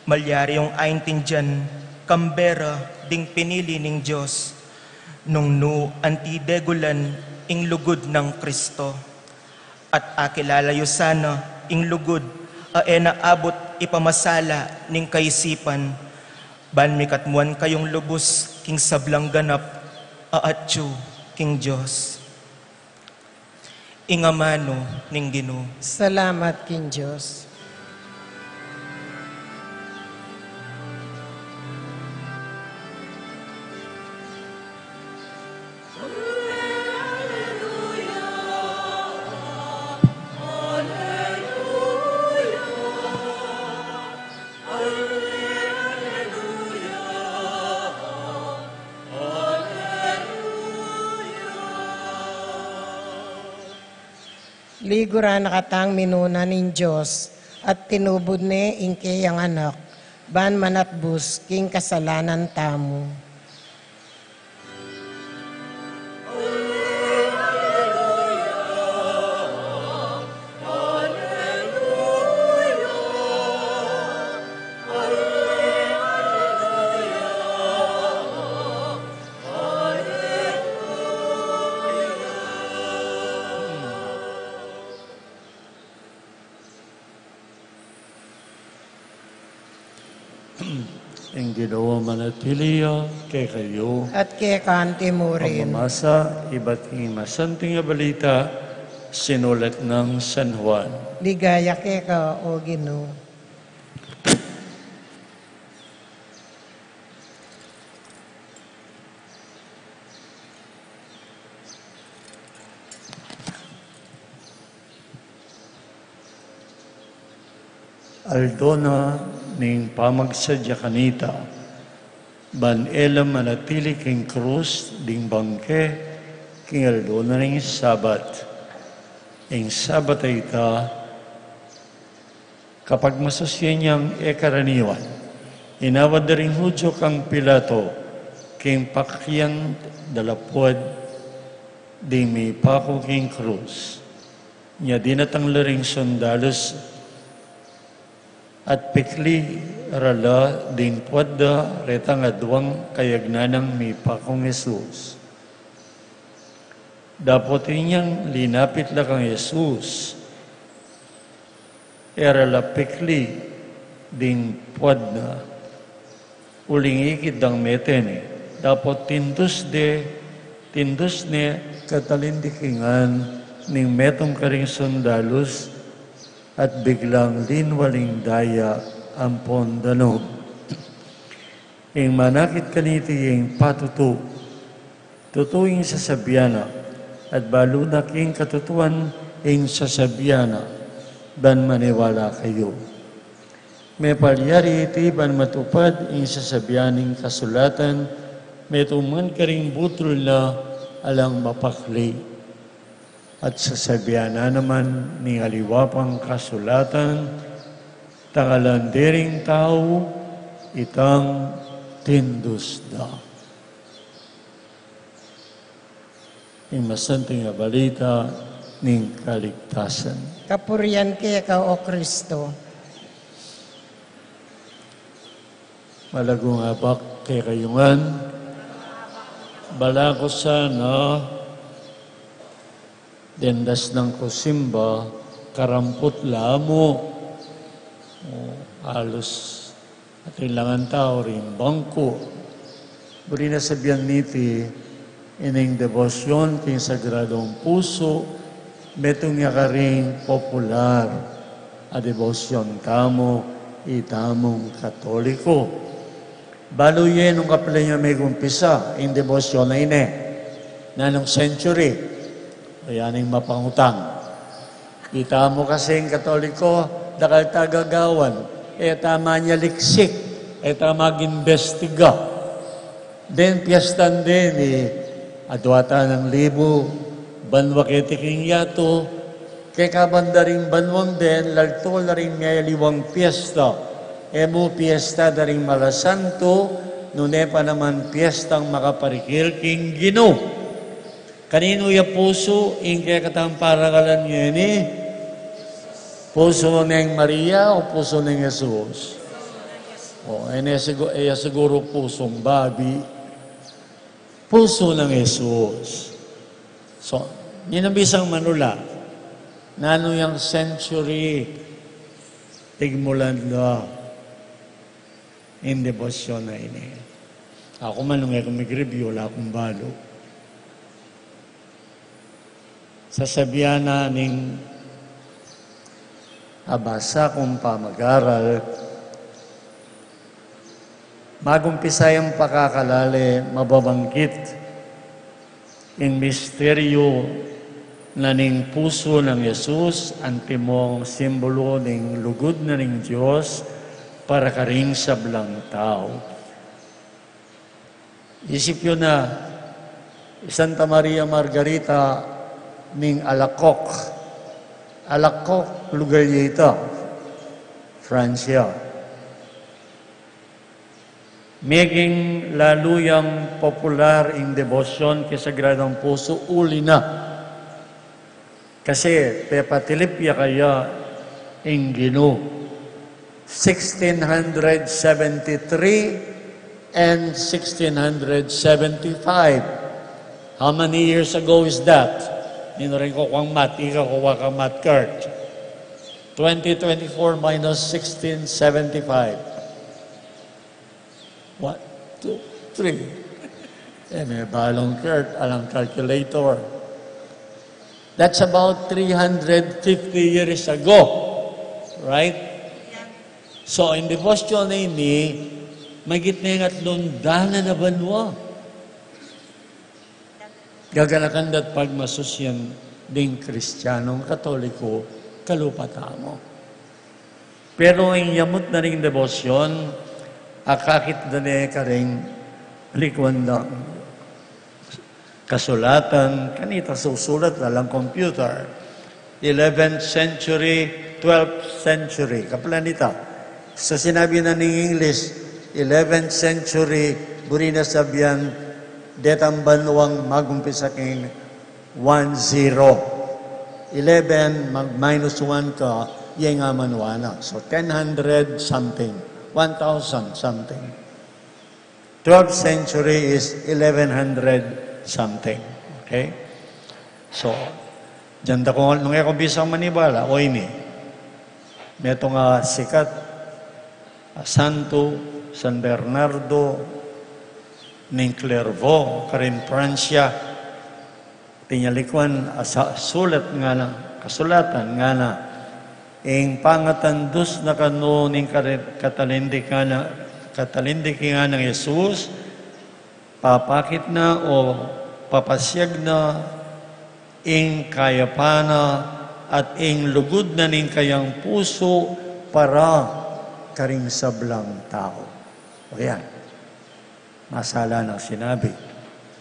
malyari yung aintindian kang bera ding pinili ning Dios, nung nu anti degulan ing lugud nang Kristo. At akilala yu sana ing lugud a e na abut ipamasala ning kaisipan, ban mikatmuan kayung lubus king sablang ganap a atyu king Dios. Ing amanu ning Ginu. Salamat king Dios. Liguran na katang minuna ning Dios, at tinubud ne ing keyang Anak, ban manatbus king kasalanan tamu. Ing Ginu manatili ya kekayu. At keka mu rin. Pamamasa ibat king masanting a balita sinulat nang San Juan. Ligaya keka, O Ginu. Aldo na ning pamagsadya kanita, ban e la manatili king krus ding bangke king aldo na ning Sabat. Ing Sabat a ita, kapagmasusyan yang e karaniwan, inawad da ring Judio kang Pilato king pakyan da la puad ding mipaku king krus. Nya dinatang la ring sundalus at pikli ra la ding puad da retang aduang kayagnan nang mipakung Jesus. Dapot inyang linapit la kang Jesus, e ra la pikli ding puad na, uling ikit dang mete ne. Dapot tindus de, tindus ne katalin dikingan ning metung karing sundalus, at biglang linwal ing daya ampon danum. Ing manakit kaniti ing patutu. Tutu ing sasabian na, at balu na king katutuan ing sasabian na, ban maniwala kayu. Mepalyari iti ban matupad ing sasabian ning kasulatan, metung man karing butul na alang mapakli. At sasabian na naman ning aliwa pang kasulatan, tangalan dering tau, itang tindus da. Ing masanting a balita ning kaligtasan. Kapurian keka, O Kristo. Malagung abak kekayu ngan. Bala ku sana, deng dasnan ku simba, karamput la mu. O, alus atin la ngan tau ring bangku. Buri na sabian niti, ining debosyon king Sagradong Pusu, metung ya karing popular a debosyon tamu, itamung Katoliko. Balu ye nung kapilan ya megumpisa ing debosyon a ini. Nanung century? Ayan ing mapangutang. Itamu kasing Katoliko, dakal ta gagawan, e ta manyaliksik, e ta mag-imbestiga. Deng piyestan deni, adwa ta nang libu, banwa keti king yatu, keka ban da ring banwang den, lalto la ring miyaliwang piyesta, e mu piyesta da ring Malasantu, nune pa naman piyestang makaparikil king Ginu. Kaninu ya pusu ing kekatang parangalan ngeni? Pusu neng Maria o pusu neng Jesus? O, e ne sigu-, e ya siguru pusung babi. Pusu neng Jesus. So, ninang bisang manula, nanu yang century pigmulan da ing debosyon a ini? Aku man nung e ku mig-review, ala kung balu. Sasabian na ning abasa kung pamag-aral, magumpisa yang pakakalale, mababanggit ing misteryu na ning pusu nang Jesus, antimong simbulu ning lugud na ning Dios para karing sablang tau. Isip yu na, i Santa Maria Margarita ning Alacoque. Alacoque, lugar ya ita, Francia. Meging lalu yang popular ing debosyon king Sagradong Pusu uli na. Kasi pepatilip ya kaya ing Ginu. Sixteen hundred seventy-three and sixteen hundred seventy-five. How many years ago is that? Ninu rin kukuang math, ika kukuang math, Kurt. Twenty twenty-four minus sixteen seventy-five. One, two, three. E, me balung Kurt, alang calculator. That's about three hundred fifty years ago. Right? So, in devotion na ini, magit na ing atlung dalan a banua. Gaganakan da't pagmasusian ding Kristianong Katoliko kalupa tamu. Pero ing yamut na ring debosyon, akakit da ne karing likuan dang kasulatan, kanita susulat la lang computer. Eleventh century, twelfth century. Kaplan ita. Sa sinabi na ning English, eleventh century, buri na sabian, detang banuang magumpisa king one zero. Eleven, mag minus one ka, yeng amanua na. So, ten hundred something, one thousand something. Twelfth century is eleven hundred something. Okay? So, dian da ku, nung e ku bisang manibala, o ini, metung a sikat a santo, San Bernardo ning Clairvaux, karin Pransya, atin ya likuan a sa-, sulat ngana, kasulatan ngana, ing pangatandus na kanu ning kare-, katalindikan a, katalindiki nang Jesus, papakit na o papasiag na ing kayapan na at ing lugud na ning kayang pusu para karing sablang tau. O yan. Masala nang sinabi.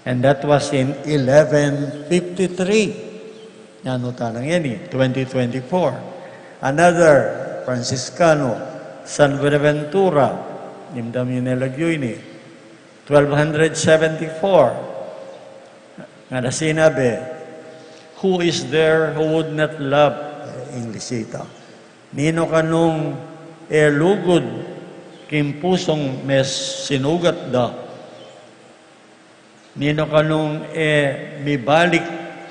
And that was in eleven fifty-three. Nanu ta nang ini, twenty twenty-four. Another Franciscano, San Buenaventura, dimdam yu ne lagyu ini, twelve hundred seventy-four. Ngana sinabi, "Who is there who would not love?" Eh, English ita. Ninu kanung e lugud king pusung mesinugat da? Ninu kanung e mibalik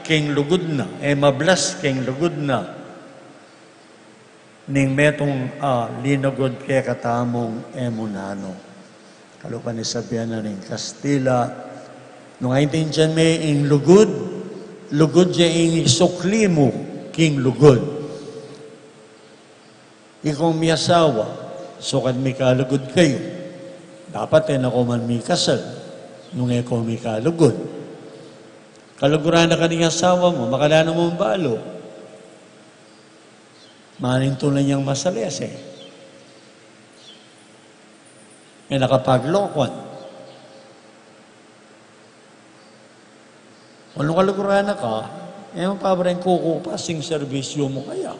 king lugud na, e mablas king lugud na, ning metung a linugud kekatamung e mu nanu? Kalupa ning sabian na ning Kastila, nung aintindian me ing lugud, lugud ya ing isukli mu king lugud. Ikong miyasawa, sukat mikalugud kayu. Dapat e na ko man mikasal nung e ko mikalugud. Kaluguran na ka ning asawa mu, makananu mung balu? Manintunan yang masalese. E na ka paglokuan. Kung kaluguran na ka, e mu pa ba rin kukupas ing serbisyu mu kaya?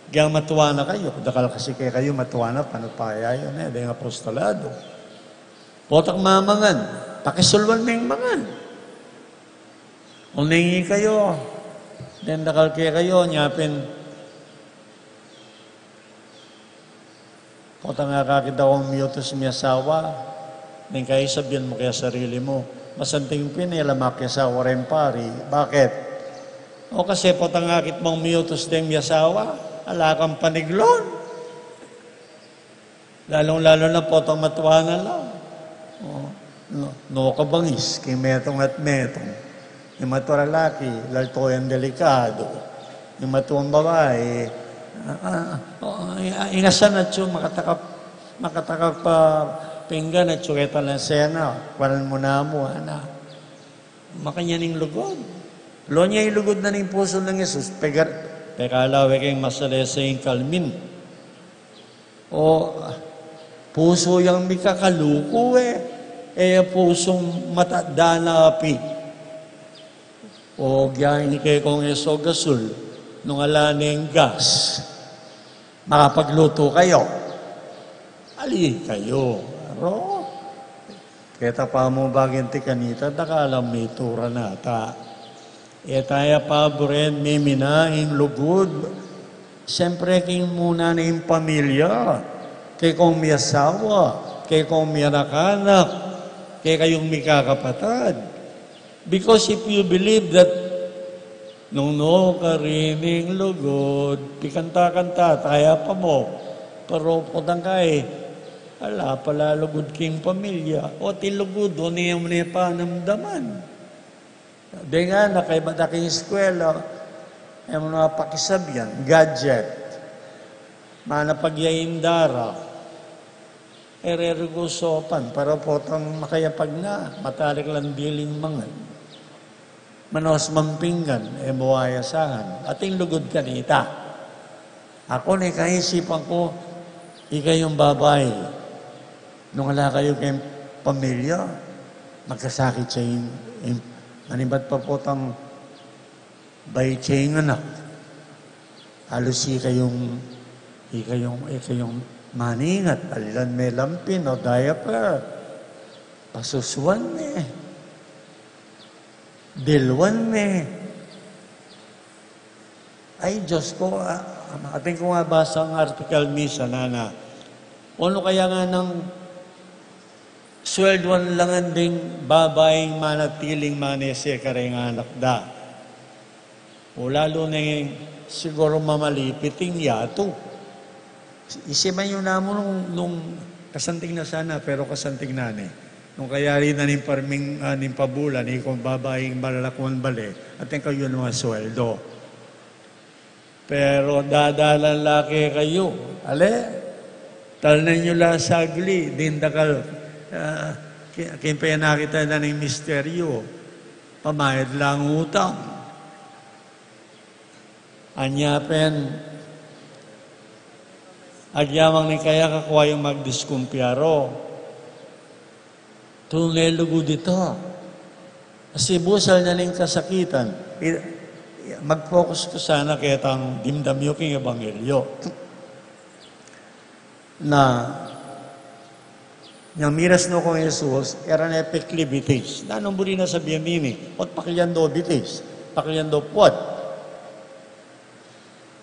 Kaya matua na kayu, dakal kasi kekayu matua na, panupaya yu ne, deng apostolado. Potang mamangan, pakisulwan meng mangan. Kung ningi kayu, deng dakal kekayu, nya pin, potang akakit da kung miyutus miyasawa, ning kaya sabian mu kaya sarili mu, masanting pin e la makiasawa reng pari. Bakit? O kasi potang akit mung miyutus deng miyasawa, ala kang paniglon. Lalung-lalu na potang matua na la. O, nu, nu ka bangis king metung at metung. Ing matua lalaki, lalto yang delikadu. Ing matuang babai, ah, ah, o, i-, ingasan atyu, makatakap, makatakap a pinggan atyu keta lang sena, kuanan mu namu, ana. Makanyan ing lugud. Lo, nya ing lugud na ning pusu nang Jesus, pegar-, pekalawe keng masalese ing kalmin. O, pusu yang mikakaluku e, e pusung matada na api. O, gya ini kekong eso gasul, nung ala neng gas, makapaglutu kayu? Ali kayu. Aro, keta pa mu bagin ti kanita, dakal a mitura na ta. E taya paburen mimina ing lugud. Siyempre, king muna na ing pamilya, kekong miyasawa, kekong miyarakanak, kekayung mikakapatad. Because if you believe that nung nu karin ing lugud, pikanta-kanta taya pa mu, pero potang kai, Ala pala lugud king pamilya. O ti lugud, o ne mu ne panamdaman. Deng anak, kaybat da king eskwela, e mu na pakisabyan, gadget. Mana pagyainda ra. E re rugusopan, para potang makayapag na, matalik lang diling mangan. Manos mang pinggan, e mu ayasahan. Ating lugud kanita. Aku, ne kaisipan ku, ikayung babai, nung ala kayu keng pamilya, magkasakit ya ing, ing, manibat pa potang bayi ya ing anak. Alus ikayung, ikayung, ikayung maningat, alilan me lampin o diaper. Pasusuan me. Diluan me. Ay, Diyos ko, a-, atin kung abasang article misan, nana. O nu kaya nganang swelduan la ngan ding babaing manatiling manese kareng anak da. O lalu ne siguru mamalipit ing yatu. Isipan yu namu nung, nung kasanting na sana, pero kasanting na ne. Nung kayari na ning parming, ah, ning pabulan, ikong babaing malalakuan bale, atin kayu nung sweldo. Pero dadalan la kekayu. Ale, talnan yu la sagli, ding dakal, ah, ki-, king penakit na ning misteryo. Pamayad lang utang. Anya pin, agyamang ning kaya kakua yung magdiskumpiyaro. Tune lugud ita. Kasi busal na ning kasakitan. I-, i-, mag-focus ku sana ketang dimdam yu king ebanghelyo. Na, nyang miras no kang Jesus, e ra ne pekli bitis. Nanung buri na sabian ini, ot paklian do bitis, paklian do puat.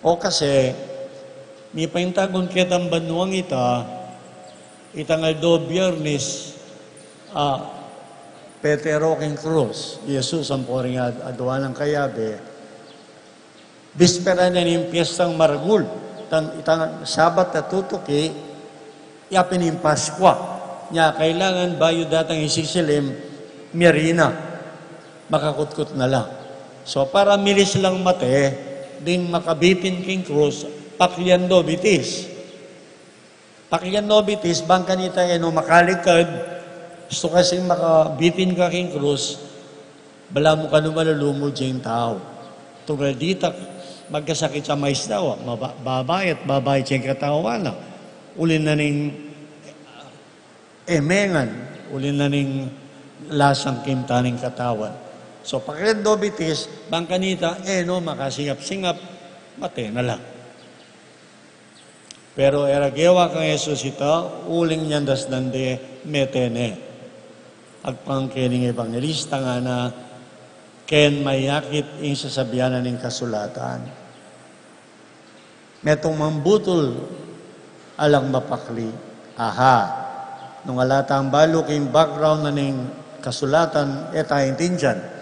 O kasi, mipaintagun ketang banuang ita, itang aldo Biyernes, a, Petero king krus, Jesus ampo ring ad-, aduan nang kayabe, bispera na ning piestang maragul, itang, itang Sabat a tutuki, ya pin ing Paskua. Nya, kailangan bayu datang isisilim, miyari na, makakutkut na la. So, para milis lang mate, ding makabitin king krus, paklian do bitis. Paklian do bitis, bang kanita e no makalikad, gustu kasing makabitin ka king krus, balamu kanu malulumud ya ing tau. Tugal ditak, magkasakit ya mais tau, maba-, babayat, babayat ya ing katawan na. Uli na ning emengan, uli na ning lasang kimta ning katawan. So, paklian do bitis, bang kanita, e no makasingap-singap, mate na la. Pero e ra gewa kang Jesus ita, uling nyang dasnan de mete ne. Agpang kening ebanghelista ngana, keng mayakit ing sasabian na ning kasulatan. Metung mang butul, alang mapakli. Aha. Nung ala tang balu king background na ning kasulatan, e ta aintindian.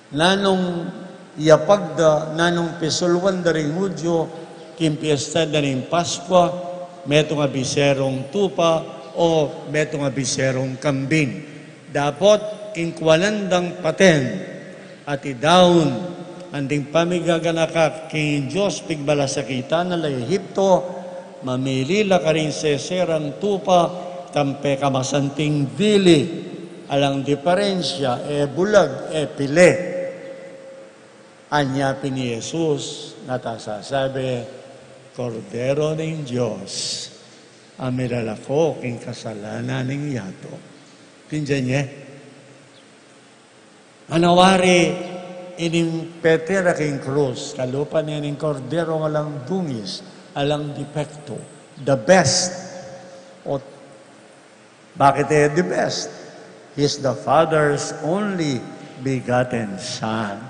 Nanung yapag da, nanung pisuluan da ring Hudyo, king piesta da ning Paskua, metung a biserung tupa, o metung a biserung kambing. Dapot king kuanan dang paten, at idaun, anting pamigaganaka king Dios pigmalasakitan na la Egipto, mamili la karing seserang tupa, tang pekamasanting dili, alang diperensia, e bulag, e pile. Anya pin i Jesus, nata sasabi, Kordero ning Dios, a milalako king kasalanan ning yatu. Tindian ye? Manawari ining pete ra king krus, kalupa ne ning Kordero alang dungis, alang depektu, the best. O bakit e the best? He's the Father's only begotten Son.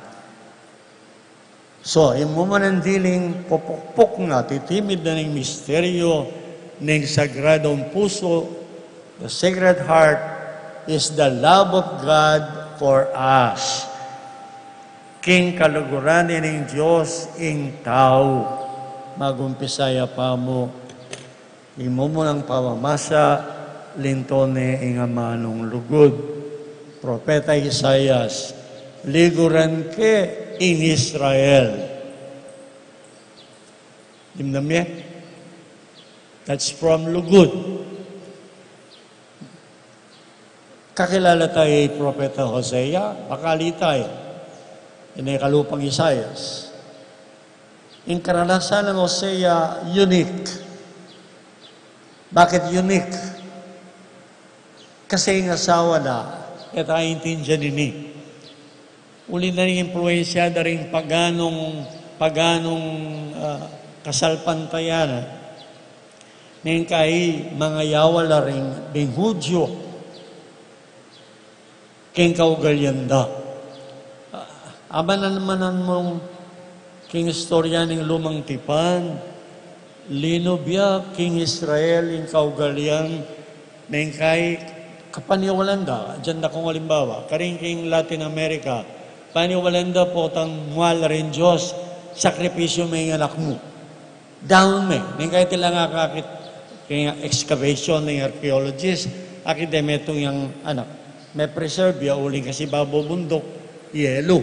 So, ing mumunang diling pupukpuk na, titimid na ning misteryo ning Sagradong Puso, the Sacred Heart, is the love of God for us. King kaluguran ning Dios ing tau. Magumpisa ya pa mu. Ing mumunang pamamasa, linto ne ing amanung lugud. Propeta Isaias, liguran ke ing Israel. Dimdam ye? That's from lugud. Kakilala tayu i Propeta Hosea, bakal ita ya. Ini kalupang Isaias. Ing karanasan nang Hosea, unique. Bakit unique? Kasi ing asawa na, e ta aintindian ini. Uli na ning impluensya da ring paganung, paganung, ah, kasalpantayanan. Neng kai mangayawa la ring ding Hudyo king kaugalian da. Ah, abanan mu naman king istorya ning Lumang Tipan, linub ya king Israel ing kaugalian, neng kai kapaniwalan da, dinan da kung alimbawa, karin king Latin America, paniwalan da potang mual ring Dios, sakripisyu me ing anak mu. Daun me, neng kai tila nga akakit, king excavation ning archaeologist, akit de metung yang anak. Me-preserve ya uling kasi babo bunduk, yelu.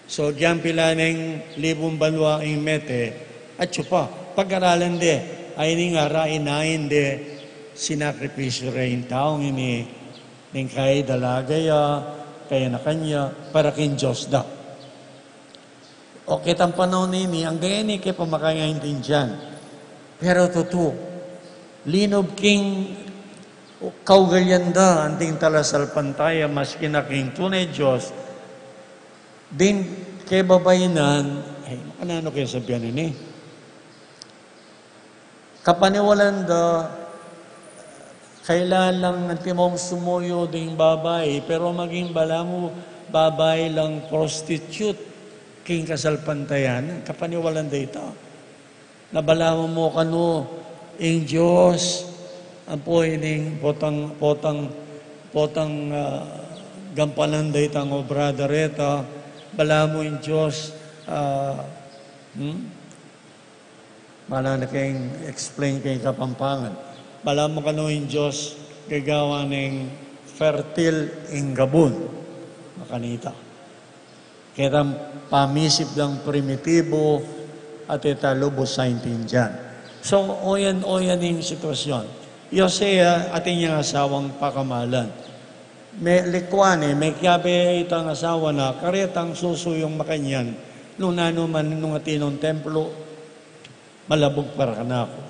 So, gyan pila neng libung banua ing mete, atyu pa, pag-aralan de, ay ini nga ra inain de, sinakripisyu re ing taung ini, neng kai dalaga ya, kayanakan ya, para king Dios da. O, ketang panaun ini, anggang ini ke pa makaintindian. Pero tutu, linub king kaugalian da, anting talasalpantaya, maski na king tune Dios, ding kebabainan, ay, ano, ano kaya sabian ini? Kapaniwalan da, kailangan lang antimong sumuyu ding babai, pero maging balamu babai lang prostitute, king kasalpantayanan, kapaniwalan da ita. Na balamu mu kanu ing Dios, ampo ining potang, potang, potang, ah, gampanan da itang obra da reta, balamu ing Dios, ah, hmm? Malangan keng explain keng Kapampangan. Balamu kanu ing Dios gagawan neng fertile ing gabun. Makanita. Ketang pamisip dang primitibu, at e ta lubus aintindian. So, oyan, oyan ing sitwasyon. I Hosea, atin yang asawang pakamalan. Me, likwan e, mekiabe itang asawa na, karetang susuyung makanyan, nung nanu man, nung atin nung templo, malabug para kanaku.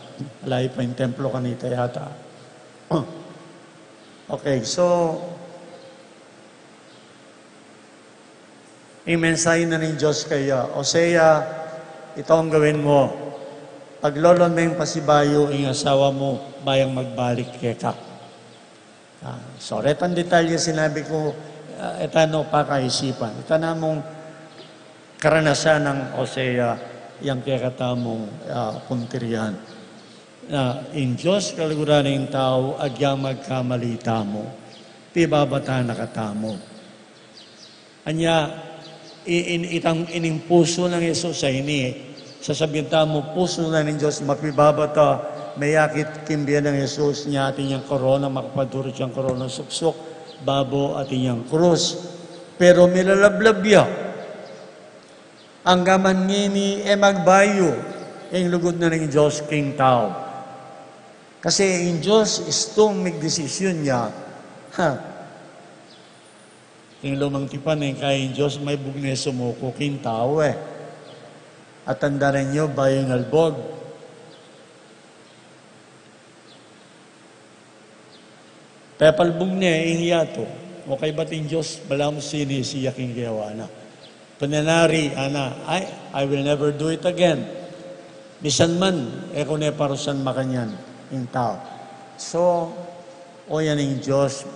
Ala, e pa ing templo kanita yata. Okay, so, ing mensahe na ning Dios kaya, Hosea, ito ing gawin mu, paglolon meng pasibayu ing asawa mu, ba yang magbalik keka. Ah, so, retang detalye sinabi ku, ah, e ta no pakaisipan. Ita namung karanasan nang Hosea, yang kekatamung, ah, puntiryan. Na ing Dios kaluguran ning tau, agyang magkamali tamu, pibabatan na katamu. Anya, i-, in-, itang ining pusu nang Jesus a ini, sasabian tamu, pusu na ning Dios mapibabata, meyakit king bie nang Jesus, nya atin yang korona, makapadurut yang korona suksuk, babo atin yang krus. Pero milalablab ya. Anggaman ngeni e magbayu ing lugud na ning Dios king tau. Kasi ing Dios istung migdesisyun ya. Ha. King Lumang Tipan, e kaya ing Dios maibug ne sumuku king tau e. At tandaan yu, bayu ing albog. Pepalbug ne ing yatu. O kaybat ing Dios, balamu sinisiya king gewa na. Penanari, ana, "Ay, I will never do it again." Misan man, e ku ne parusan makanyan ing tau. So, oyan ing Dios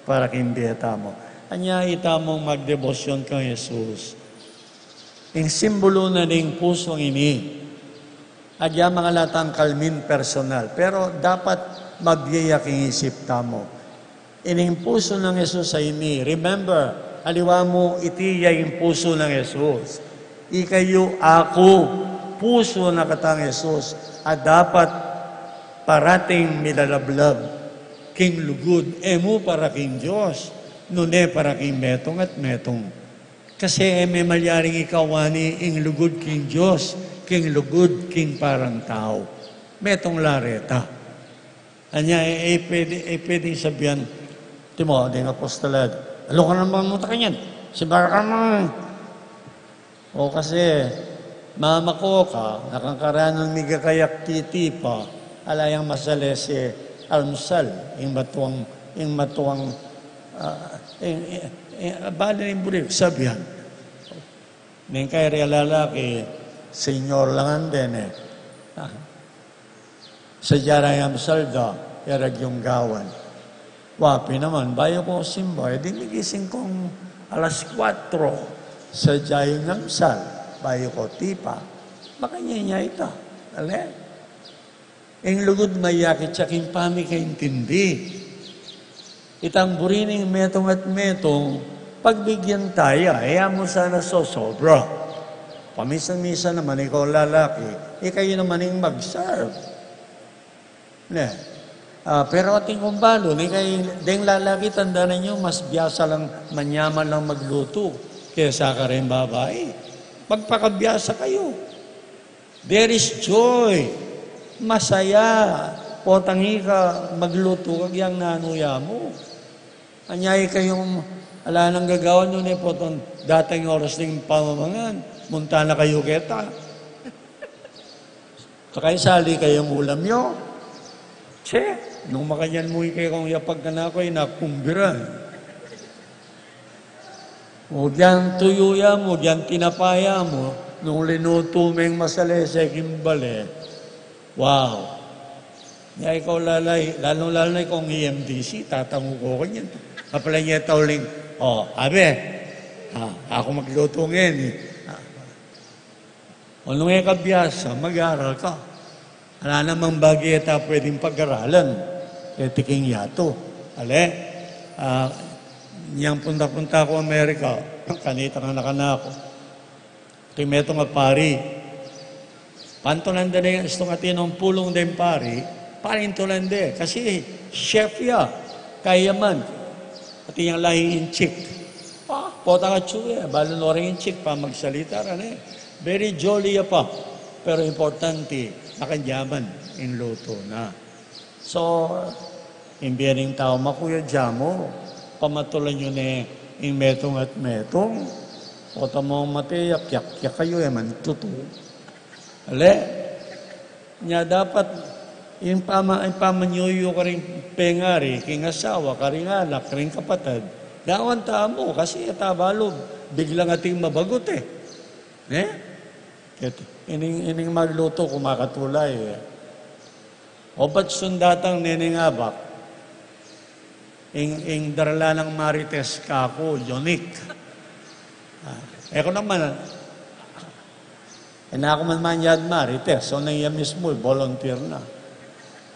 para king bie tamu. Anya itamu magdebosyon kang Jesus. Ing simbulu na ning pusung ini, agya mangalatang kalmin personal, pero dapat mabie ya king isip tamu. Ining pusu nang Jesus a ini, remember, aliwa mu, iti ya ing pusu nang Jesus. Ikayu, aku, pusu na katang Jesus, a dapat Parating milalablab king lugud, e mu para king Dios, nune para king metung at metung. Kasi e me malyaring ikawani ing lugud king Dios king lugud king parang tau. Metung la reta. Anya, e, e pwede, e pwedeng sabian, timo, ding apostol, "Alu ka naman, muta kanyan. Simbar ka naman." O kasi, mamako ka, nakangkaranan mi gagayak titipa, ala yang masalese almusal, ing matuang, ing matuang, ah, ing, ing, ing, bali ning buri ku sabian. Neng kaya lalaki, senyor lang ang dene. Ah. Sadya rang almusal da, e ra gyung gawan. Wa pin naman, bayu ko simba, e di migising kong alas kuatro. Sadya ing almusal, bayu ko tipa. Makanyan ya ita. Ale? Ing lugud mayakit ya king pamikaintindi. Itang buri ning metung at metung, pagbigyan taya, e ya mu sana sosobra. Paminsan-minsan naman, ikaw lalaki, ikayu naman ing mag-serve. Ne? Ah, pero atin kung balu, ne, kay deng lalaki, tandanan yu, mas biasa lang, manyaman lang maglutu kesa karing babai. Magpakabiasa kayu. There is joy. Masaya. Potang ika, maglutu ka, agyang nanu ya mu. Anya ikayung ala nang gagawan, nune potang datang ing oras ning pamamangan, munta na kayu keta. Saka isali kayung ulam yu. Che, nung makanyan mu ikayu kung yapag kanaku, inakumbiran. O, agyang tuyu ya mu, agyang tinapa ya mu, nung linutu meng masalese king bale. Wow! Nya ikaw lalaki, lalung-lalu na ikong E M D C, tatangu ko kanyan. Kapala nya tauling, "O, abe, ah, aku maglutu ngeni." Ah. O nung e ka biasa, mag-aral ka. Ala namang bage ta pwedeng pag-aralan keti king yatu. Ale? Ah, nyang punta-punta ku Amerika, kanita nga anak-anaku. King metung a pari. Pantulan de ne istung atin a pulung deng pari, parintulan de. Kasi chef ya, kayaman. Atin yang lahing Intsik. Ah, potang atsu ya, balu no ring Intsik pa magsalita ra, ne? Very jolly ya pa. Pero importante, makanyaman ing lutu na. So, ing bie ning tau, makuya, dyamu, pamatulan yu ne ing metung at metung. O tamung mate, yak, yak, yak kayu, e man tutu. Ale? Nya dapat, ing pama-, ing pamanyuyu karing pengari, king asawa, karing anak, karing kapatad, gawan tamu, kasi e ta balu, biglang ating mabagut e. Ne? Ket, ining, ining maglutu, kumakatulay e. O bat sundatang neneng abak. Ing, ing darala nang Marites kaku, unique. Ah, e ku naman, e na ku man manyad Marites, o nang iya mismu, volunteer na.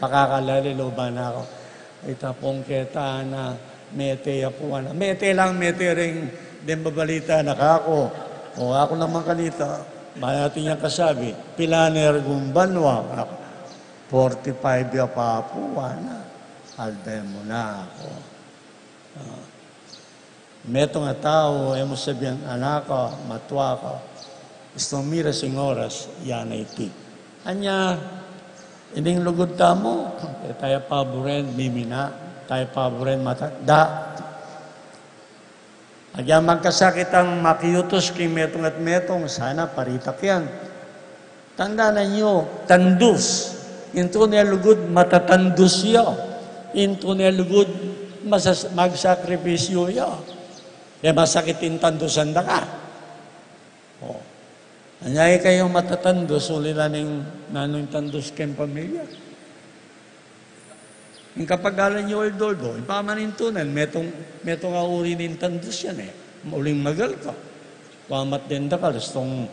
Pakakalali, luban na ku. Ita pung keta na, mete ya pu, ana. Mete lang, mete ring, deng babalita na kaku. O, aku naman kanita, mayati niyang kasabi, "Pila ne ring banua?" Forty-five ya pa pu, ana. Albe mu na aku. Ah. Metung a tau, e mu sabian, anak ka, matua ka, istung miras ing oras, ya na iti. Anya, ining lugud tamu, e taya paburen mimina, taya paburen matanda. Agyang magkasakit ang makiutus king metung at metung, sana paritak yan. Tandanan yu, tandus. Ing tune a lugud, matatandus ya. Ing tune a lugud, masas-, magsakripisyu ya. E masakit ing tandusan da ka. O. Anya ikayu matatandus, uli na ning nanu ing tandus king pamilya. Ing kapagalan yu, Aldoldo, ing pamanintunan, metung, metung a uri ning tandus yan e. Uling magal ka. Wamat deng dakal, istung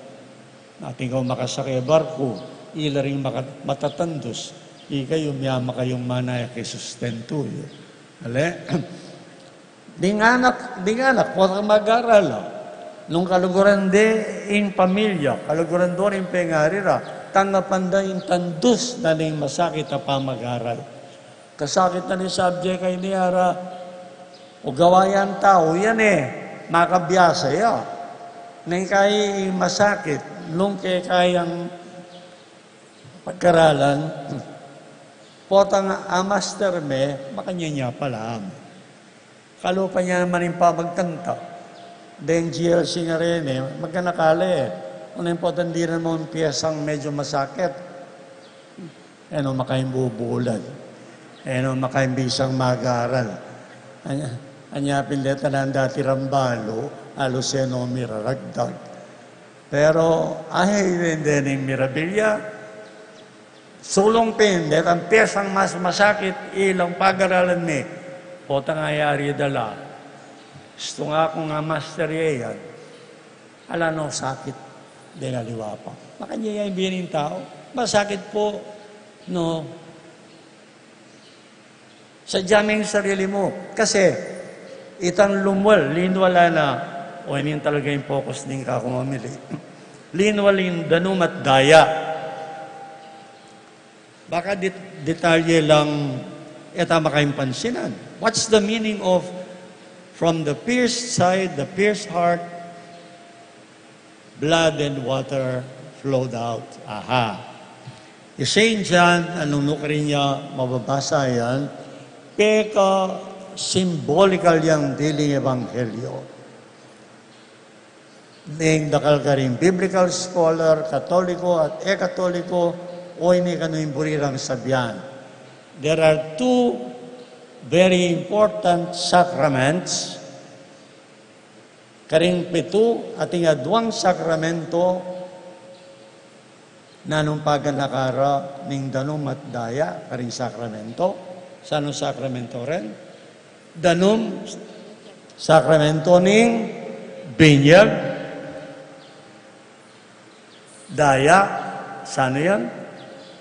atin kang makasake barku, ila ring maka-, matatandus, ikayu miyama kayung manaya king sustentu yu. Ale? Ding anak, ding anak, potang mag-aral, a. Nung kaluguran de ing pamilya, kaluguran do ring pengari ra, tanggapan da ing tandus na ning masakit a pamagaral. Kasakit na ning subject a ini, ara, ugawa yang tau yan e, makabiasa ya. Neng kaya ing masakit, nung kekayang pagkaralan, potang a master me, makanyan ya pala. Kalupa ne naman ing pamagkanta. Deng G L C nga reni, magkanakale. Nung potang dinan mu ing piyesang medyo masakit, e no makaimbubulan. E no makaimbisang magaral. Anya, anya pin deta nang dati rang balu, alus e no miraragdag. Pero, ay, hindi ning mirabilia. Sulung pin, detang piyesang mas masakit, ilang pagaralan mi. Potang ayari da la. Gusto nga kung nga master ya yan. Ala no sakit, deng aliwa pa. Makanyan ya ing bie ning tau. Masakit po, no? Sadya me ing sarili mu. Kasi, itang lumwal, linwal na, o ini talaga ing focus ning kakumamili. Linwal ing danum at daya. Baka det-, detalye lang e ta makaimpansinan. What's the meaning of from the pierced side, the pierced heart, blood and water flowed out? Aha. I Saint John, anung nukarin ya mababasa yan, peka simbolikal yang diling ebanghelyo. Ning dakal karing biblical scholar, Katoliko at e-Katoliko, o ini kanu ing buri rang sabian. There are two very important sacraments. Karing pitu ating aduang sakramento, nanung paganaka ra ning danum at daya karing sakramento? Sanung sakramento ren? Danum, sakramento ning binyag, daya, sanu yan?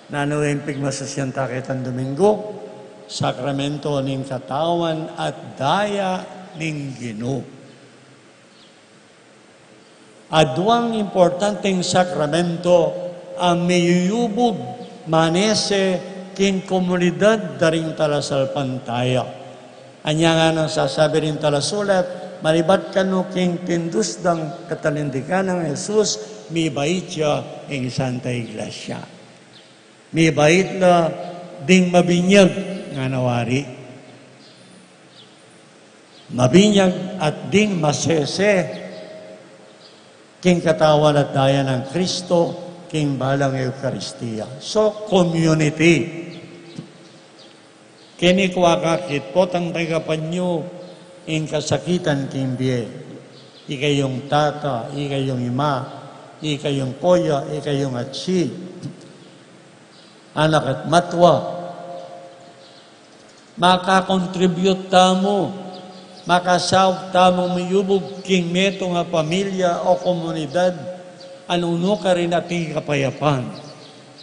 Nanu ing pigmasusyan ta ketang Domingo? Sakramento ning katawan at daya ning Ginu. Aduang importanteng sakramento a miyuyubug manese king komunidad da ring talasalpantaya. Anya ngana sasabi ring talasulat, manibat kanu king tindus dang katalindikan nang Jesus, mibait ya ing Santa Iglesia. Mibait la ding mabinyag, ngana wari. Mabinyag at ding masese king katawan at daya nang Kristo king balang Eukaristia. So, community. Keni ku akakit, potang tanggapan yu ing kasakitan king bie. Ikayung tata, ikayung ima, ikayung koya, ikayung atsi, anak at matwa. Makakontribute tamu, makasaup tamu miyubug king metung a pamilya o komunidad, a nung nukarin ating kapayapan,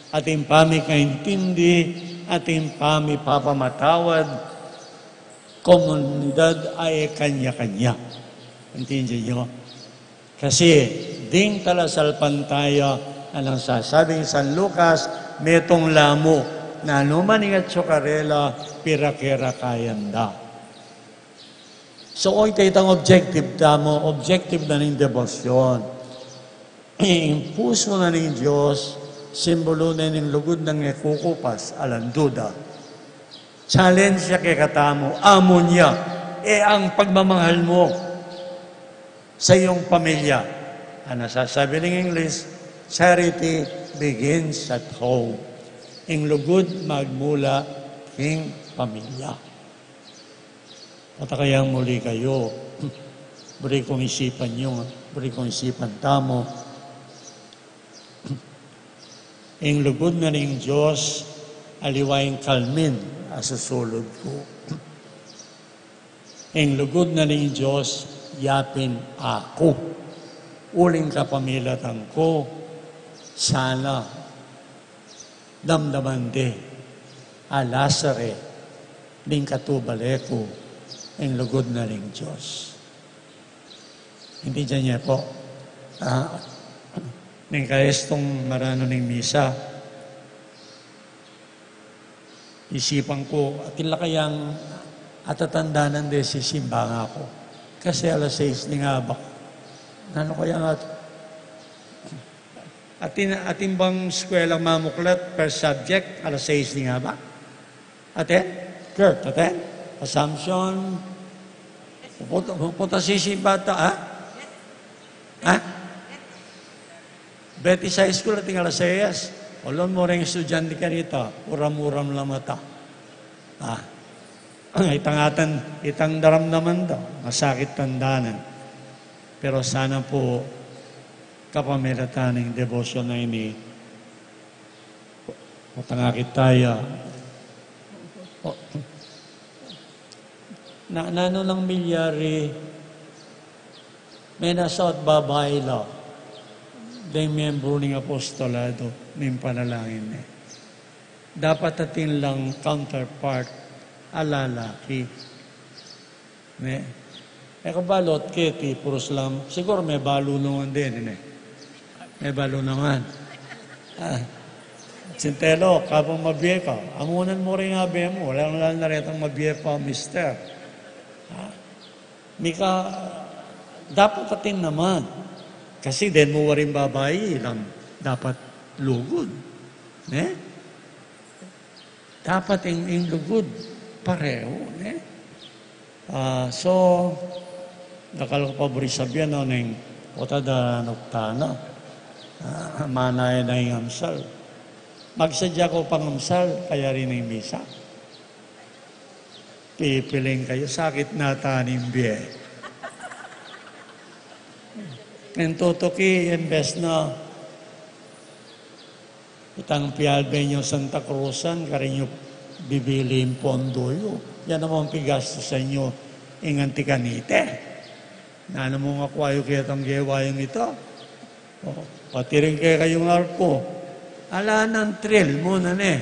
ating pamikaintindi, ating pamipapamatawad, komunidad a e kanya-kanya. Intindian yu? Kasi ding talasalpantaya, anung sasabi ning San Lucas, metung la mu, nanu man ing atsu karela, pirake-rakayan da. So, o, ita itang objective tamu, objective na ning debosyon. Ing pusu na ning Dios, simbolu na ning lugud nang e kukupas, alang duda. Challenge ya kekatamu, amu ne, e ang pagmamahal mu sa iyong pamilya. Ang nasasabi ng English, charity begins at home. Ing lugud magmula king pamilya. At kaya muli kayu, buri kung isipan yu, buri kung isipan tamu. Ing lugud na ning Dios, aliwa ing kalmin a susulud ku. Ing lugud na ning Dios, yapin aku. Uling kapamilatan ku, sana damdaman de, alasare, ning katubale ku, ing lugud na ning Dios. Intindian ye pu. Ah, Ning kaestung maranu ning misa, isipan ku, atin la kayang atatandanan de sisimba nga ku. Kasi alas sais ning abak. Nanu kaya nga? Atin, atin bang eskwela mamuklat per subject, alas sais ning abak? Atin? Kurt, atin? Assumption? Pupunta, pupunta sisimba ta, ha? Ha? Betis High School atin alas sais. Olon mu ring estudyante kanita, uram-uram la mata. Ah. Itang atan, itang daramdaman da, masakit tandanan. Pero sana pu, kapamilatan ning debosyon a ini, matangakit taya. O, na, nanu nang milyari, menasaut babai la deng miyembru ning apostolado ning panalangin ne. Dapat atin lang counterpart a lalaki. Ne? E ka balu, keti, purus lang. Siguru mebalu ngan deni, ne? Mebalu ngan. Ah. Sintelo, kabang mabie ka, amunan mu ring abe mu, lalung-lalu na retang mabie pa, mister. Ah. Mika, dapat atin naman. Kasi deng mu waring babai, ilang dapat lugud. Ne? Dapat ing, ing lugud pareho, ne? Ah, so, dakal ku pa buri sabian, no, neng, kota da nukta na. Ah, manaya na ing amsal. Magsadya ku pang amsal, kayari ning misa. Pipiling kayu, sakit na taning bie. Neng tutuki, imbes na itang pialbe yu Santa Cruzan, karin yu bibili ing pondo yu. Yan naman pigastusan yu ing anti-kanite. Nanu mu nga kuayu ketang gewa yung ito? O, pati rin kekayung arko. Ala nang thrill mu na ne.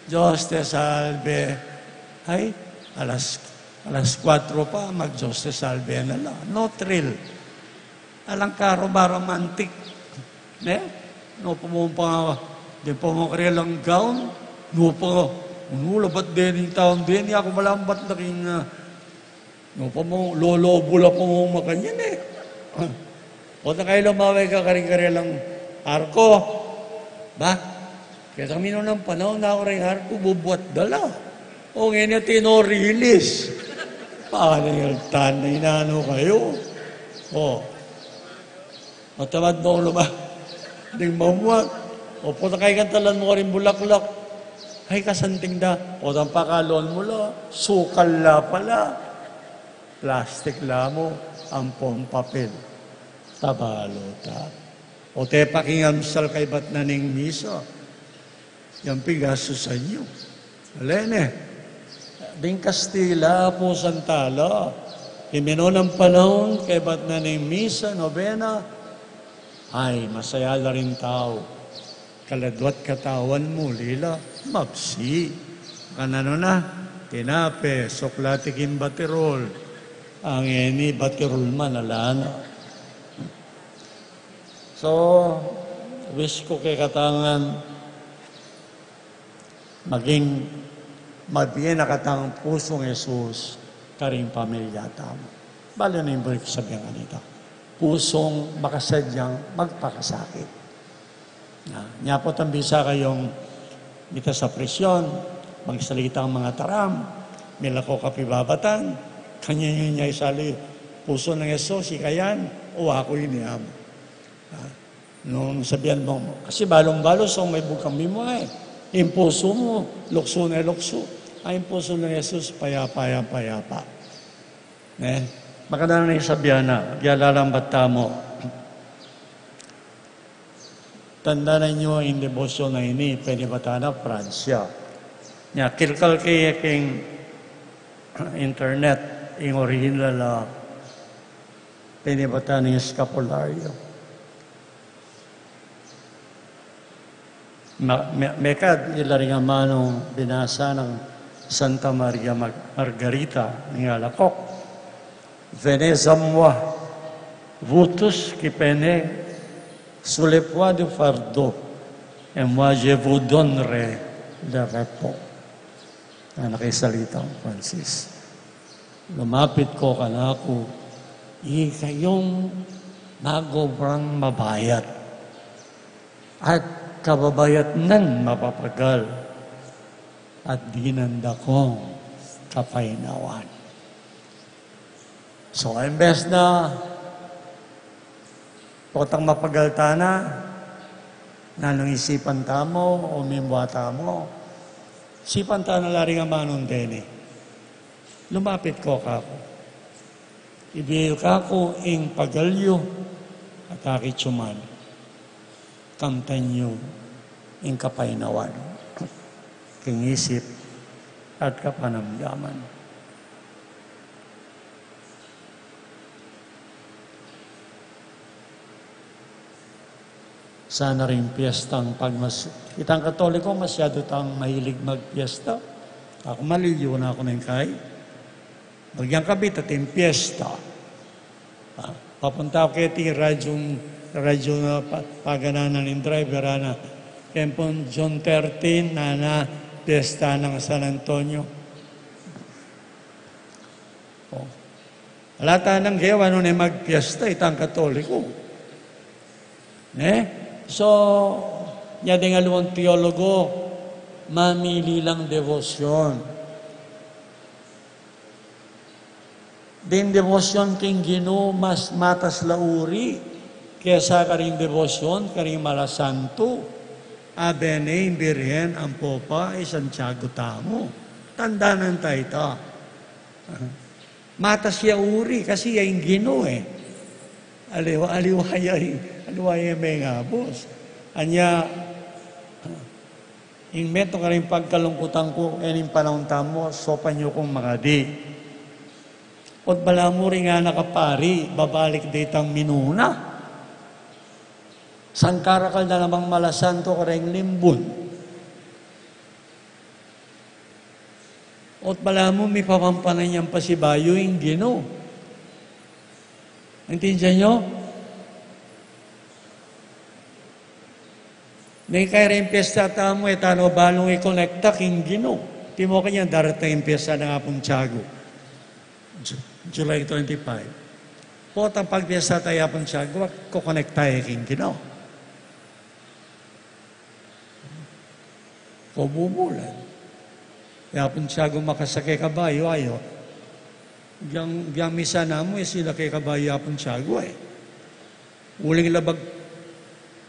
Dios te salve. Ay, alas, alas kuwatro pa, mag-Dios te salve na la. No thrill. Alang karoba romantic. Ne? No pa mu pa, deng pa mu karelang gown. No pa, unu, labat deni ing taung deni, aku malambat la king, ah, no pa mu, lolobo la pa mu makanyan e. O, ta kayu lumaway ka karing karelang arko. Ba? Keta minunang panaun, aku ring arko, bubuat da la. O, ngeni atin no rilis. Paning altan na inanu kayu. O. Matamad nong luma-, ding mamuat. O, potang kaykantalan mu karing bulaklak. Ay, kasanting da. Potang pakalon mu la, sukal la pala. Plastik la mu, ampong papel. Tabalutan. O, tepa king amsal kaybat na ning misa. Yang pigastusan yu. Ale ne. Ding Kastila, apusan tala. Ing minunang panaun, kaybat na ning misa, nobena. Ay, masaya la ring tau. Kaladwa't katawan mu, lila, mapsi. Kananu na, tinape, suklati king batirul. Ngeni, batirul man, ala na. So, wish ku kekatang ngan, maging mabie na katang pusung Jesus karing pamilya tamu. Balu na ing buri kung sabian kanita. Pusung makasadyang magpakasakit. Na, nya pu tambisa kayung mita sa prisyon, magsalita ang mga taram, milako kapibabatan, kanyan yu nya isali, pusu nang Jesus, ika yan, o aku ini, amu. Ah, nung sabian mu, kasi balung-balu, so may bugkang mimua e. Ing pusu mu, luksu na luksu. Ay, ing pusu nang Jesus, payapa yan, payapa. Ne? Makadana na ing sabian na, agyalang bata mu. Tandanan yu ing debosyon a ini, penibatan na Francia. Nya, kilkal ke king internet, ing orihinal a penibatan ning eskapularyo. Ma-, me-, mekad ila ring amanung binasa nang Santa Maria Mar-, Margarita ning Alacoque. Venez à moi, vous tous qui peinez Soulevez-vous du fardeau, et moi je vous donnerai le repos. Ngana ing Salitang Francis. Lumapit ko kanaku, ikayung magobrang mabayat at kababayatnan mapapagal, at dinan da kong kapaynawan. So, imbes na potang mapagal tana, nanung isipan tamu o mimua tamu, isipan tana la ring amanung deni. Lumapit ko kaku. Ibie yu kaku ing pagal yu at aki tsuman. Kamtan yu ing kapaynawan king isip at kapanamdaman. Sana ring piestang pagmas-, itang Katoliko, masyadu tang mahilig magpiesta. Aku, maliliyu na ku ning kai. Bagyang kabit ating piesta. Ah, papunta ku keti, radyu, radyu na pa-, pagananan ning driver, ana, keng pung June thirteen, nana, piesta nang San Antonio. O. Ala tanang gewa nune magpiesta itang Katoliko. Ne? So, nya deng aliwang teologo, mamili lang debosyon. Ding debosyon king Ginu mas matas la uri kesa karing debosyon karing malasantu. Abe ne ing Birhen, ing Popa, i Santiago tamu. Tandanan ta ita. Matas ya uri kasi ya ing Ginu e. Aliwa, aliwa ya, aliwa ya mengabus. Anya, ing metung karing pagkalungkutan ku, e ning panaun tamu, saupan yu kung makadi. Ot balamu ring anak a pari, babalik da itang minuna. Sangkarakal na namang malasantu kareng limbun. Ot balamu mipapampanayang pasibayu ing Ginu. Naintindian yu? Nung kaya ring piesta tamu, e tana balung ikonekta king Ginu. Timu kanyan darating ing piesta nang Apung Tiago. Ju-, July twenty-five. Potang pagpiesta taya Apung Tiago, kokonekta ya king Ginu. Kobubulan. Ya Apung Tiago makasake kabayu, ayu. Biang, biang misa namu, e sila ke kabayu Apung Tiago e. Uling labag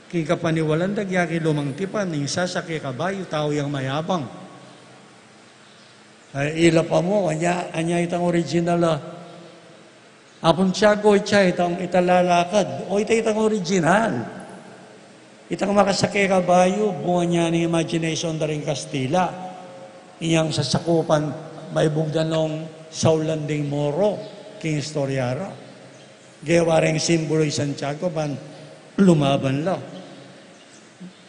king kapaniwalan da, ya king lumang tipan, ing sasake kabayu, tau yang mayabang. Ay, ila pa mu, anya, anya itang original a Apung Tiago, itsa itang italalakad. O ita itang original. Itang makasake kabayu, bunga nya ning imagination da ring Kastila. Inyang sasakupan, maibugdan nong saulan ding Moro, king istorya ra. Gewa reng simbulu i Santiago, ban lumaban la.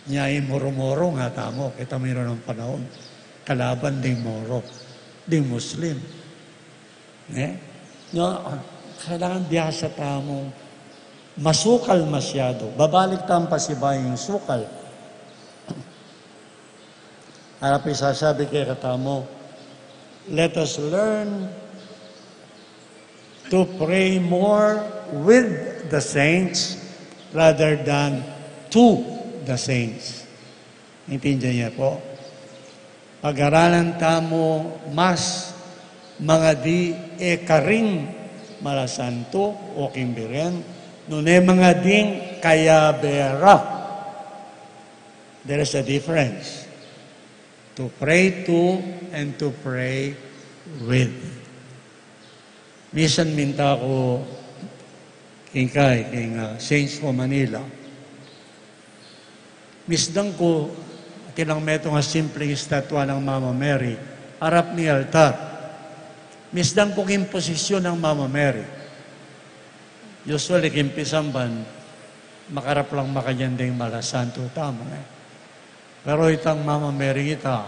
Nya i Moro-Moro nga tamu, keta mayroon ng panahon. Kalaban ding Moro, ding Muslim. Ne? No, kailangan biyasa tamung masukal masyado. Babalik tamung pasibayu ing sukal. Harap isasabi kekatamu, let us learn to pray more with the saints rather than to the saints. Naintindian niyo po? Pag-aralan tamu mas mangadi e karing malasantu o king Birhen, nune mangading kayabe ra. There is a difference. To pray to and to pray with. Misan minta ku king kai, king, ah, Saints of Manila. Misdan ku, atilang metung a simpleng estatwa nang Mama Mary, harap ning altar. Misdan ku king posisyon nang Mama Mary. Usually, king pisamban, makarap lang makanyan ding malasantu tamu, e. Pero itang Mama Mary ita,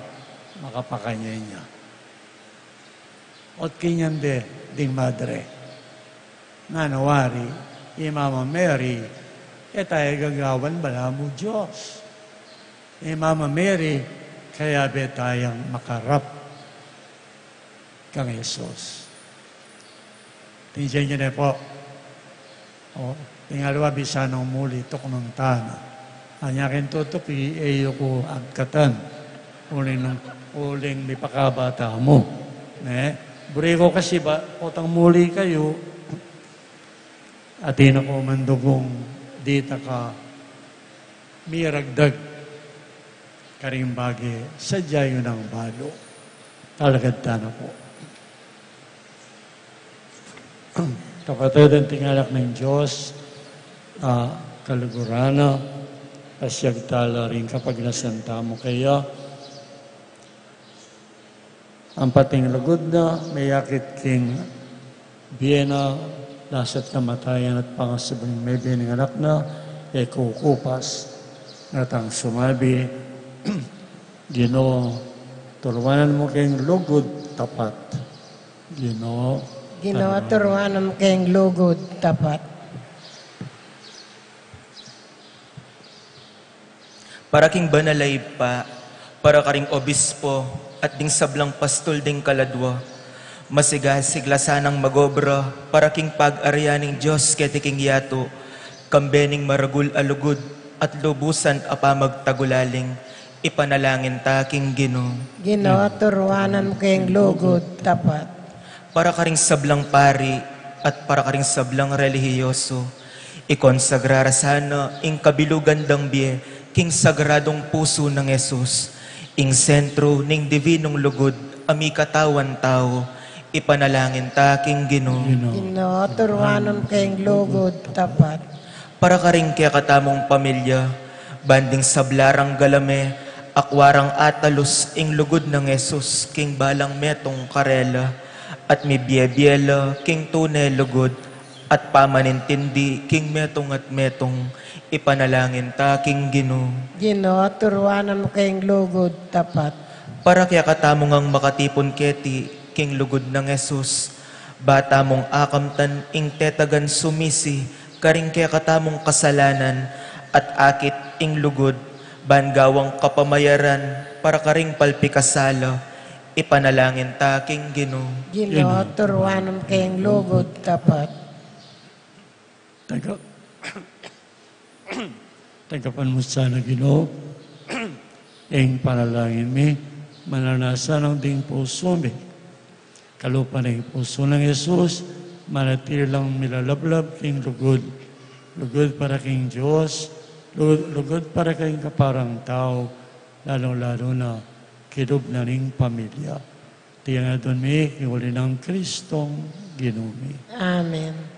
makapakanyan ya. Ot kanyan de ding madre. Nanu wari, i Mama Mary, E taya gagawan, balamu Dios. E Mama Mary, kayabe tayang makarap kang Jesus. Tinjeng yu ne po. O, tingaliwa bisan nung muli tuknun tana. Anya king tutuki, e yu ku agkatan. Uling, uling mipakabata mu. Ne? Buri ku kasi ba, potang muli kayu, atin na ku man dugung dita ka miragdag karing bage sadya yu nang balu. Talakad tana po. Kapatad, anting anak ning Dios, a, kaluguran na, pasyag tala ring kapagnasan tamu kaya. Ang pating lugud na, meyakit king bie na, lasat kamatayan at pangasubling mebie ning anak na, e kukupas, ngatang sumabi, Ginu, turuanan mu keng lugud tapat. Ginu, Ginu, turuanan mu keng lugud tapat. Para king banal a Ibpa, para karing obispo, at ding sablang pastul ding kaladwa, masigasig la sanang magobra para king pag-arian ning Dios keti king yatu, kambe ning maragul a lugud at lubusan a pamagtagulaling, ipanalangin ta king Ginu. Ginu, turuanan mu keng lugud tapat. Para karing sablang pari at para karing sablang relihiyoso, ikonsagra ra sana ing kabilugan dang bie king sagradung pusu nang Jesus, ing sentru ning divinung lugud a mikatawan tau, ipanalangin ta king Ginu. Ginu, turuanan mu keng lugud tapat. Para karing kekatamung pamilya, ban ding sabla rang galame, akua rang atalus ing lugud nang Jesus king balang metung karela, at mibie-bie la king tune lugud at pamanintindi king metung at metung, ipanalangin ta king Ginu. Ginu, turuanan mu keng lugud tapat. Para kekatamung makatipun keti king lugud nang Jesus, ba tamung akamtan ing tetagan sumisi karing kekatamung kasalanan, at akit ing lugud ban gawang kapamayaran para karing palpikasala, ipanalangin ta king Ginu. Ginu, turuanan mu keng lugud tapat. Taga, tagapan mu sana, Ginu, ing panalangin mi, manalasa nang ding pusu mi kalupa ning pusu nang Jesus, manatili lang milalablab king lugud. Lugud para king Dios, lugud, lugud para king kaparang tau, lalung-lalu na kilub na ning pamilya. Iti ngan adwan mi king uli nang Kristong Ginu mi. Amen.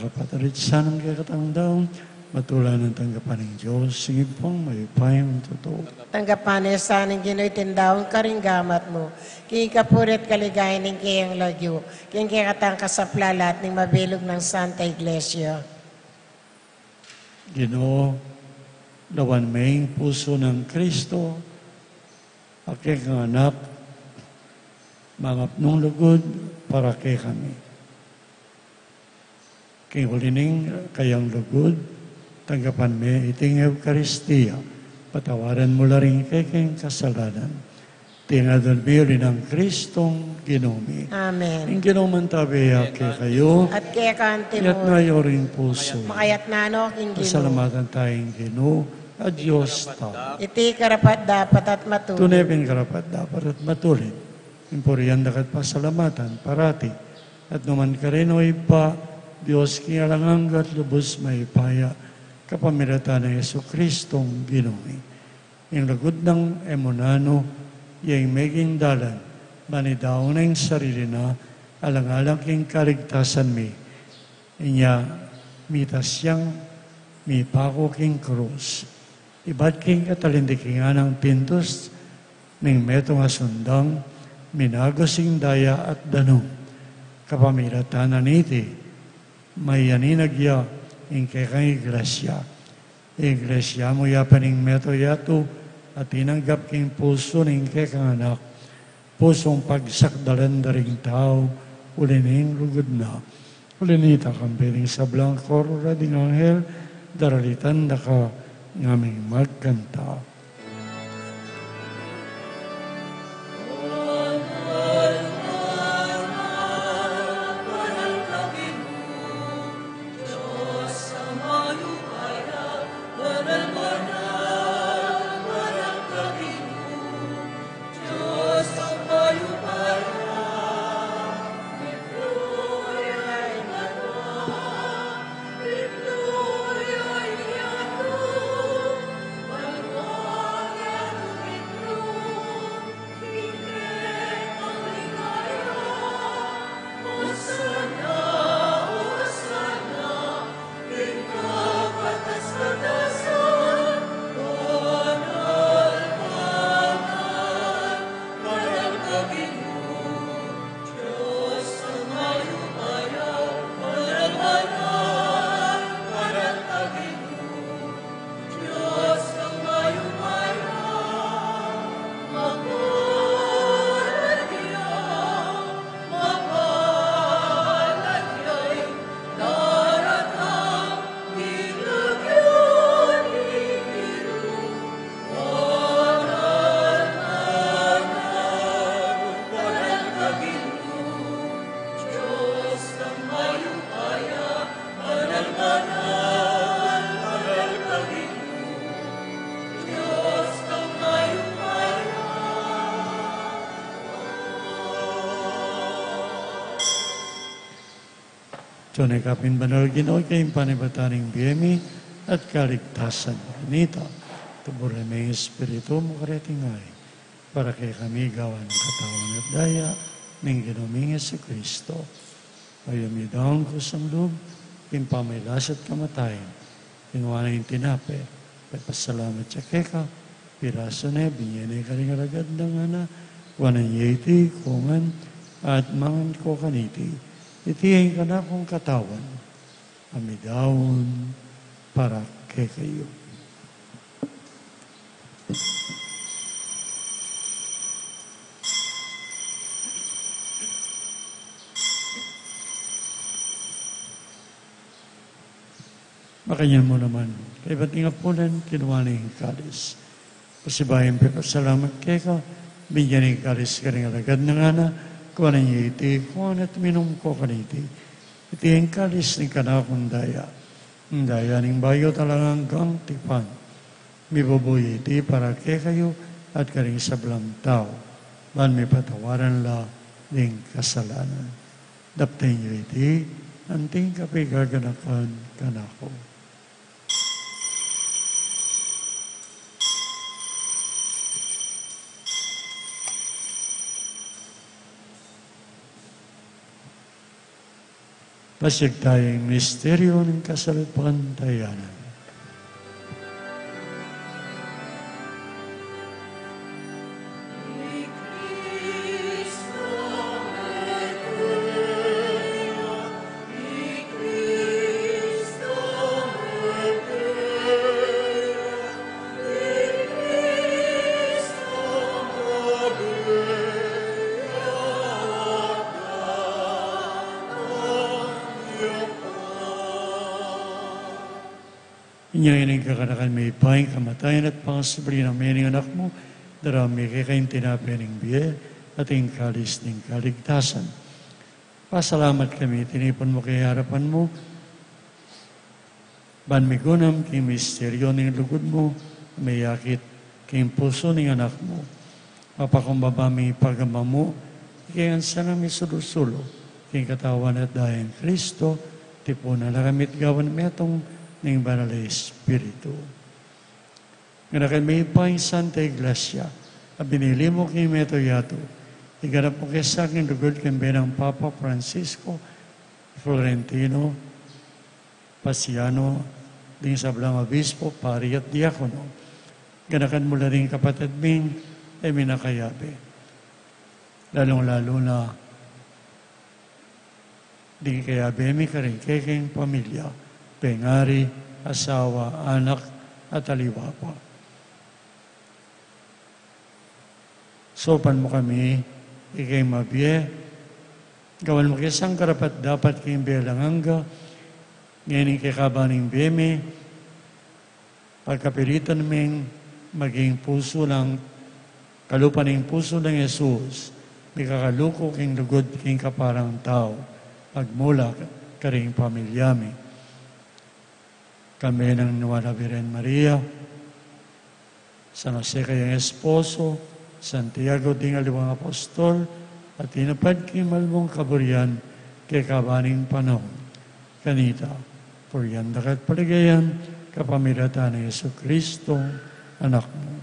Kapatad, sanang kekatang daun, matula nang tanggapan ning Dios ing Ibpang mayupayang tutu. Tanggapan na sa ning Ginu iting daun karing gamat mu, king kapurian at kaligayan ning keyang lagyu, king kekatang kasaplalan at ning mabilug nang Santa Iglesia. Ginu, lawan me ing pusu nang Kristo, a kekang Anak, mangapnung lugud para kekami. King uli ning kayang lugud, tanggapan me iting Eukaristia, patawaran mu la ring kekeng kasalanan. Iti ngan adwan mi uli nang Kristong Ginu mi. Amen. Ing Ginu mantabe ya kekayu. At keka mu rin. Iyatas yu ring pusu. Makaiyatas no king Ginu. Pasalamatan taya ing Ginu a Dios ta. Iti karapat-dapat at matulid. Tune pin karapat-dapat at matulid ing purian daka at pasalamatan parati at nukarin man, O Ibpa, Dios king alang angga at lubus mayupaya, kapamilatan nang Jesucristong Ginu mi. Ing lugud nang e mu nanu, iya ing meging dalan ban idaun na ing sarili na alang-alang king kaligtasan mi. Inya mitas yang mipaku king krus. Ibat king katalindikingan nang pintus ning metung a sundang, minagus ing daya at danum. Kapamilatan na niti, mayaninag ya ing kekang Iglesia. Iglesia mu ya pin ing metung a yatu a tinanggap king pusu ning kekang Anak. Pusung pagsakdalan da ring tau, uli ning lugud na. Uli nita, kambe ning sablang koro da ring anghel, daralitan da ka ngaming magkanta. Tune ka pin banal, Ginu, ika ing panibatan ning bie mi at kaligtasan mi. Nita, tuburan me ing Espiritu mu kareti ngan, para kekami gawan ning katawan at daya ning Ginu ming Jesucristo. Bayu mi daun kusang lub king pamagkasakit at kamatayan, kinuan ne ing tinape, pepasalamat ya keka, pirasu ne, binye ne karing alagad na, ngana, kuanan ye iti, ikong ngan, at mangan kayu kaniti. Iti ing kanakung katawan, a midaun para kekayu. Makanyan mu naman, kaybat ning apunan, kinuan ne ing kalis. Pasibayu yang pepasalamat keka, binye ne ing kalis karing alagad na, ngana, kuanan ye iti, ikong ngan at minum kayu kaniti. Iti ing kalis ning kanakung daya, ing daya ning bayu at alang anggang tipan. Mibubu ye iti para kekayu at karing sablang tau, ban mipatawaran la ring kasalanan. Daptan yu iti, anting kapigaganakan kanaku. Pasiag taya ing misteryu ning kasalpantayanan. Inya ini ing kakanakan mi, Ibpa, ing kamatayan at pangasubli na ning Anak mu, daraun mi keka ing tinape ning bie at ing kalis ning kaligtasan. Pasalamat kami, tinipun mu kaya king arapan mu, ban migunam king misteryu ning lugud mu, meyakit king pusu ning Anak mu. Mapakumbaba mi ing pagmamung mu, king ansan a misulu-sulu king Katawan at Daya nang Kristo, tipunan na kami at gawan metung ning Banal a Espiritu. Ganakan me, Ibpa, ing Santa Iglesia a binili mu king metung yatu, iganap mu kesa king lugud king bie nang Papa Francisco, Florentino, Paciano, ding sablang obispo, pari at diakono. Ganakan mu la ring kapatad ming e mi na kayabe, lalung-lalu na ding kayabe mi karing kekeng pamilya, pengari, asawa, anak, at aliwa pa. Saupan mu kami, ikeng mabie, gawan mu kesang karapat-dapat king bie alang angga, ngening kekaba ning bie mi, pagkapilitan ming maging pusu nang kalupa ning pusu nang Jesus, mikakaluku king lugud king kaparang tau, magmula karing pamilya mi. Kambe nang Nuan a Birhen Maria, San Jose kayang esposo, Santiago ding aliwang apostol, a tinupad king mal mung kaburian kekaba ning panaun. Kanita, purian da ka at paligayan kapamilatan nang Jesucristo, Anak mu.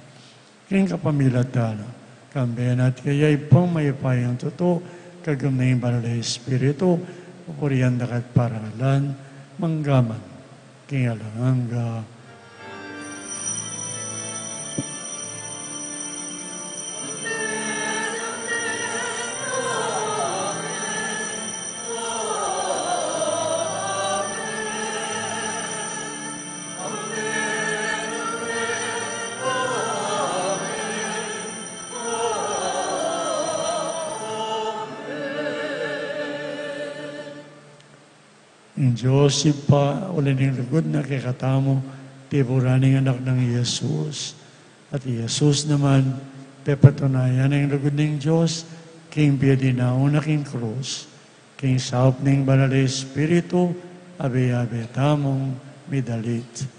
King kapamilatan na, kambe na at kaya, Ibpang mayupayang tutu, kagum ning Banal a Espiritu, purian da ka at parangalan, mangga man king alang angga. Ing Dios Ibpa, uli ning lugud na kekatamu, tiburan ning Anak nang Jesus. At i Jesus naman, pepatunayan na ing lugud ning Dios, king pie dinaun na king krus, king saup ning Banal a Espiritu, abe-abe tamung midalit.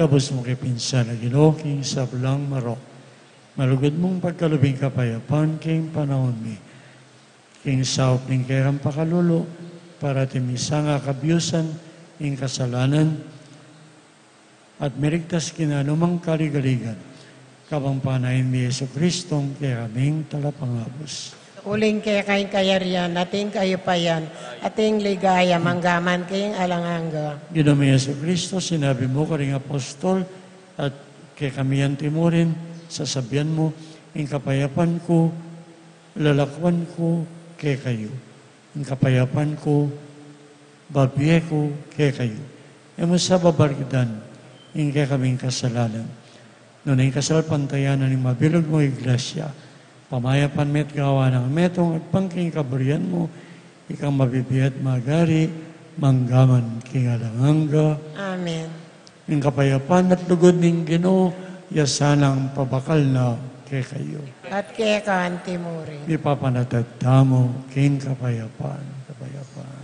Kabus mu ke pinsan a Ginu, king sablang marok, malugud mung pagkalub ing kapayapan king panaun mi. King saup ning kekang pakalulu, parati mi sanga kabiusan ing kasalanan, at miligtas king anumang kaligaligan, kabang panayan mi Jesucristo ing kekaming Talapangabus. Uling keka ing kayarian, at ing kayupayan, at ing ligaya, manggaman king alang angga. Ginu ming Jesucristo, sinabi mu karing apostol, at kekami antimurin, sasabian mu, ing kapayapan ku, lalakwan ku kekayu. Ing kapayapan ku, babie ku kekayu. E mu sa babarkidan ing kekaming kasalanan, nune ing kasalpantayanan ning mabilug mung Iglesia. Pamayapan me at gawan nang metung agpang king kaburian mu, ikang mabibie at magari, manggaman king alang angga. Amen. Ing kapayapan at lugud ning Ginu, ya sanang pabakal na kekayu. At keka antimurin. Mipapanatag tamu king kapayapan, kapayapan.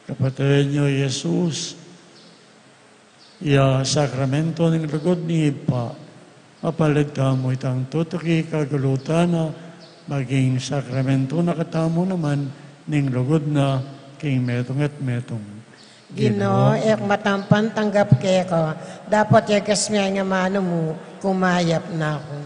Kapatad yu Jesus, ya sakramento ning lugud ning Ibpa, mapalad tamu itang tutuki kagulutan na, maging sakramento na katamu naman ning lugud na king metung at metung. Ginu, e ku matampan tanggap keka, dapot yagas me ing amanu mu, kumayap na ku.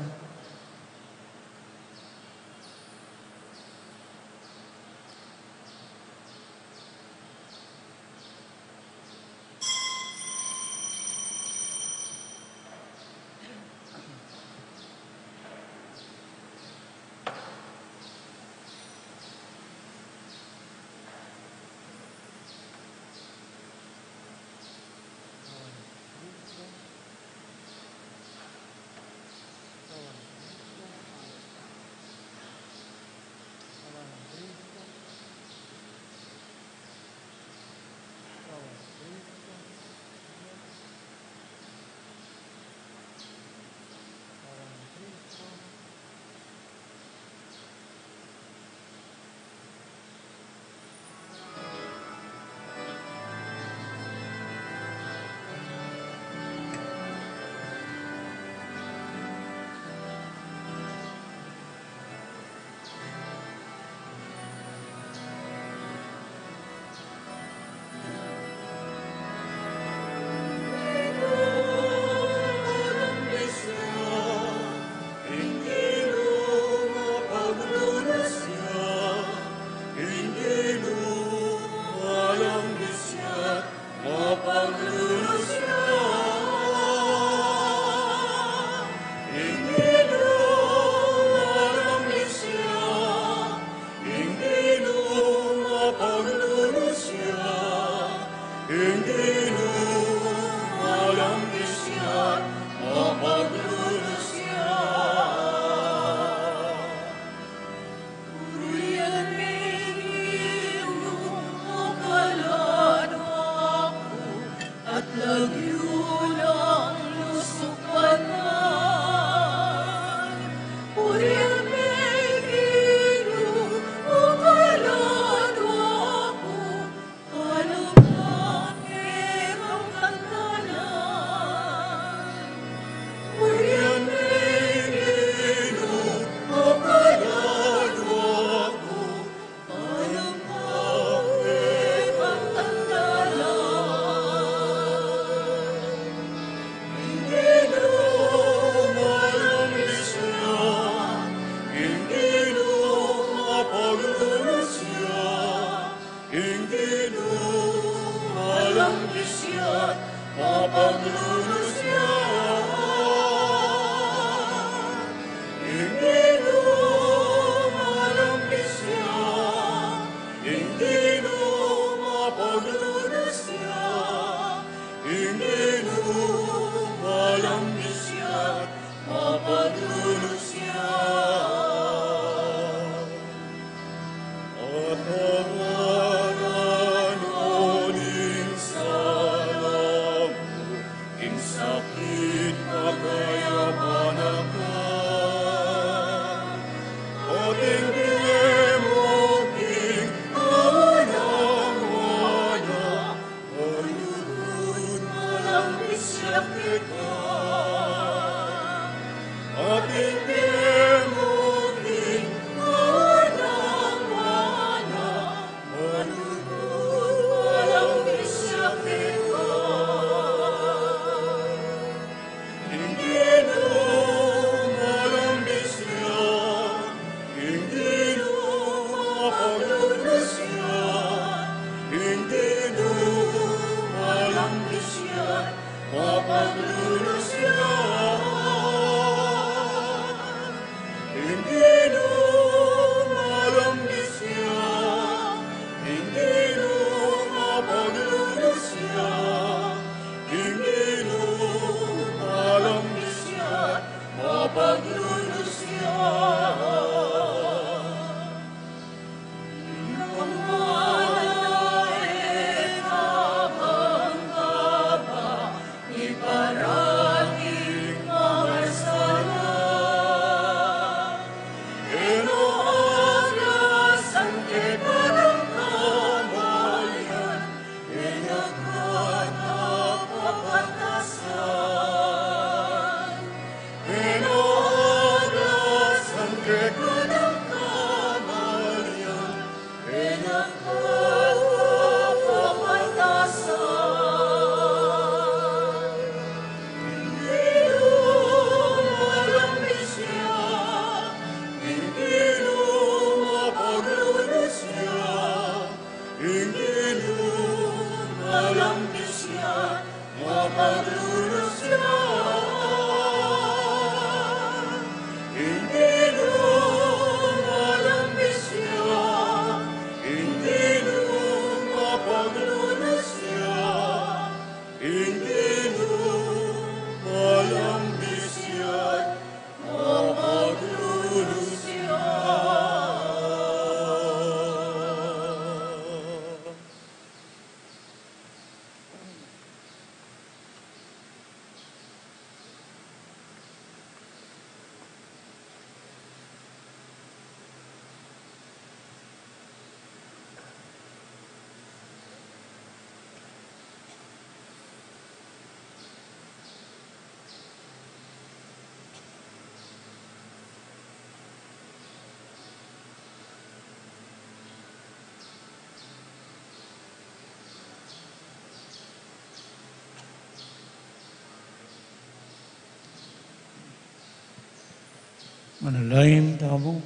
Manalangin tamu.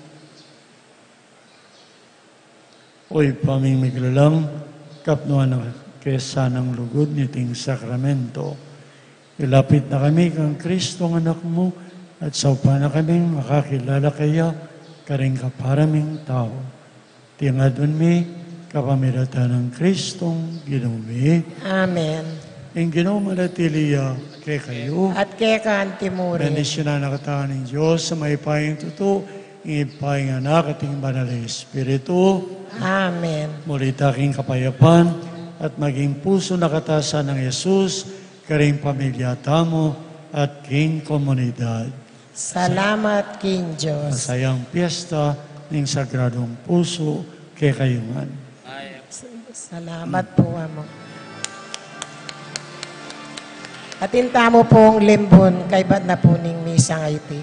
O Ibpa ming Maligaya, kapnuan na ke sanang lugud niting sakramento. Ilapit na kami kang Kristong Anak mu, at saupan na kaming makakilala kaya karing kapara ming tau. Iti ngan adwan mi, kapamilatan nang Kristong Ginu mi. Amen. Ing Ginu manatili ya kekayu. At keka antimurin. Bendisyunan na katamu ning Dios a mayupayang tutu, ing Ibpa, ing Anak, at ing Banal a Espiritu. Amen. Muli ta king kapayapan, at maging pusu na katamu nang Jesus, karing pamilya tamu, at king komunidad. Salamat king Dios. Masayang piyesta ning Sagradong Pusu kekayu ngan. Salamat pu, Among. Atin tamu pung limbun, kaybat na pu ning misang iti.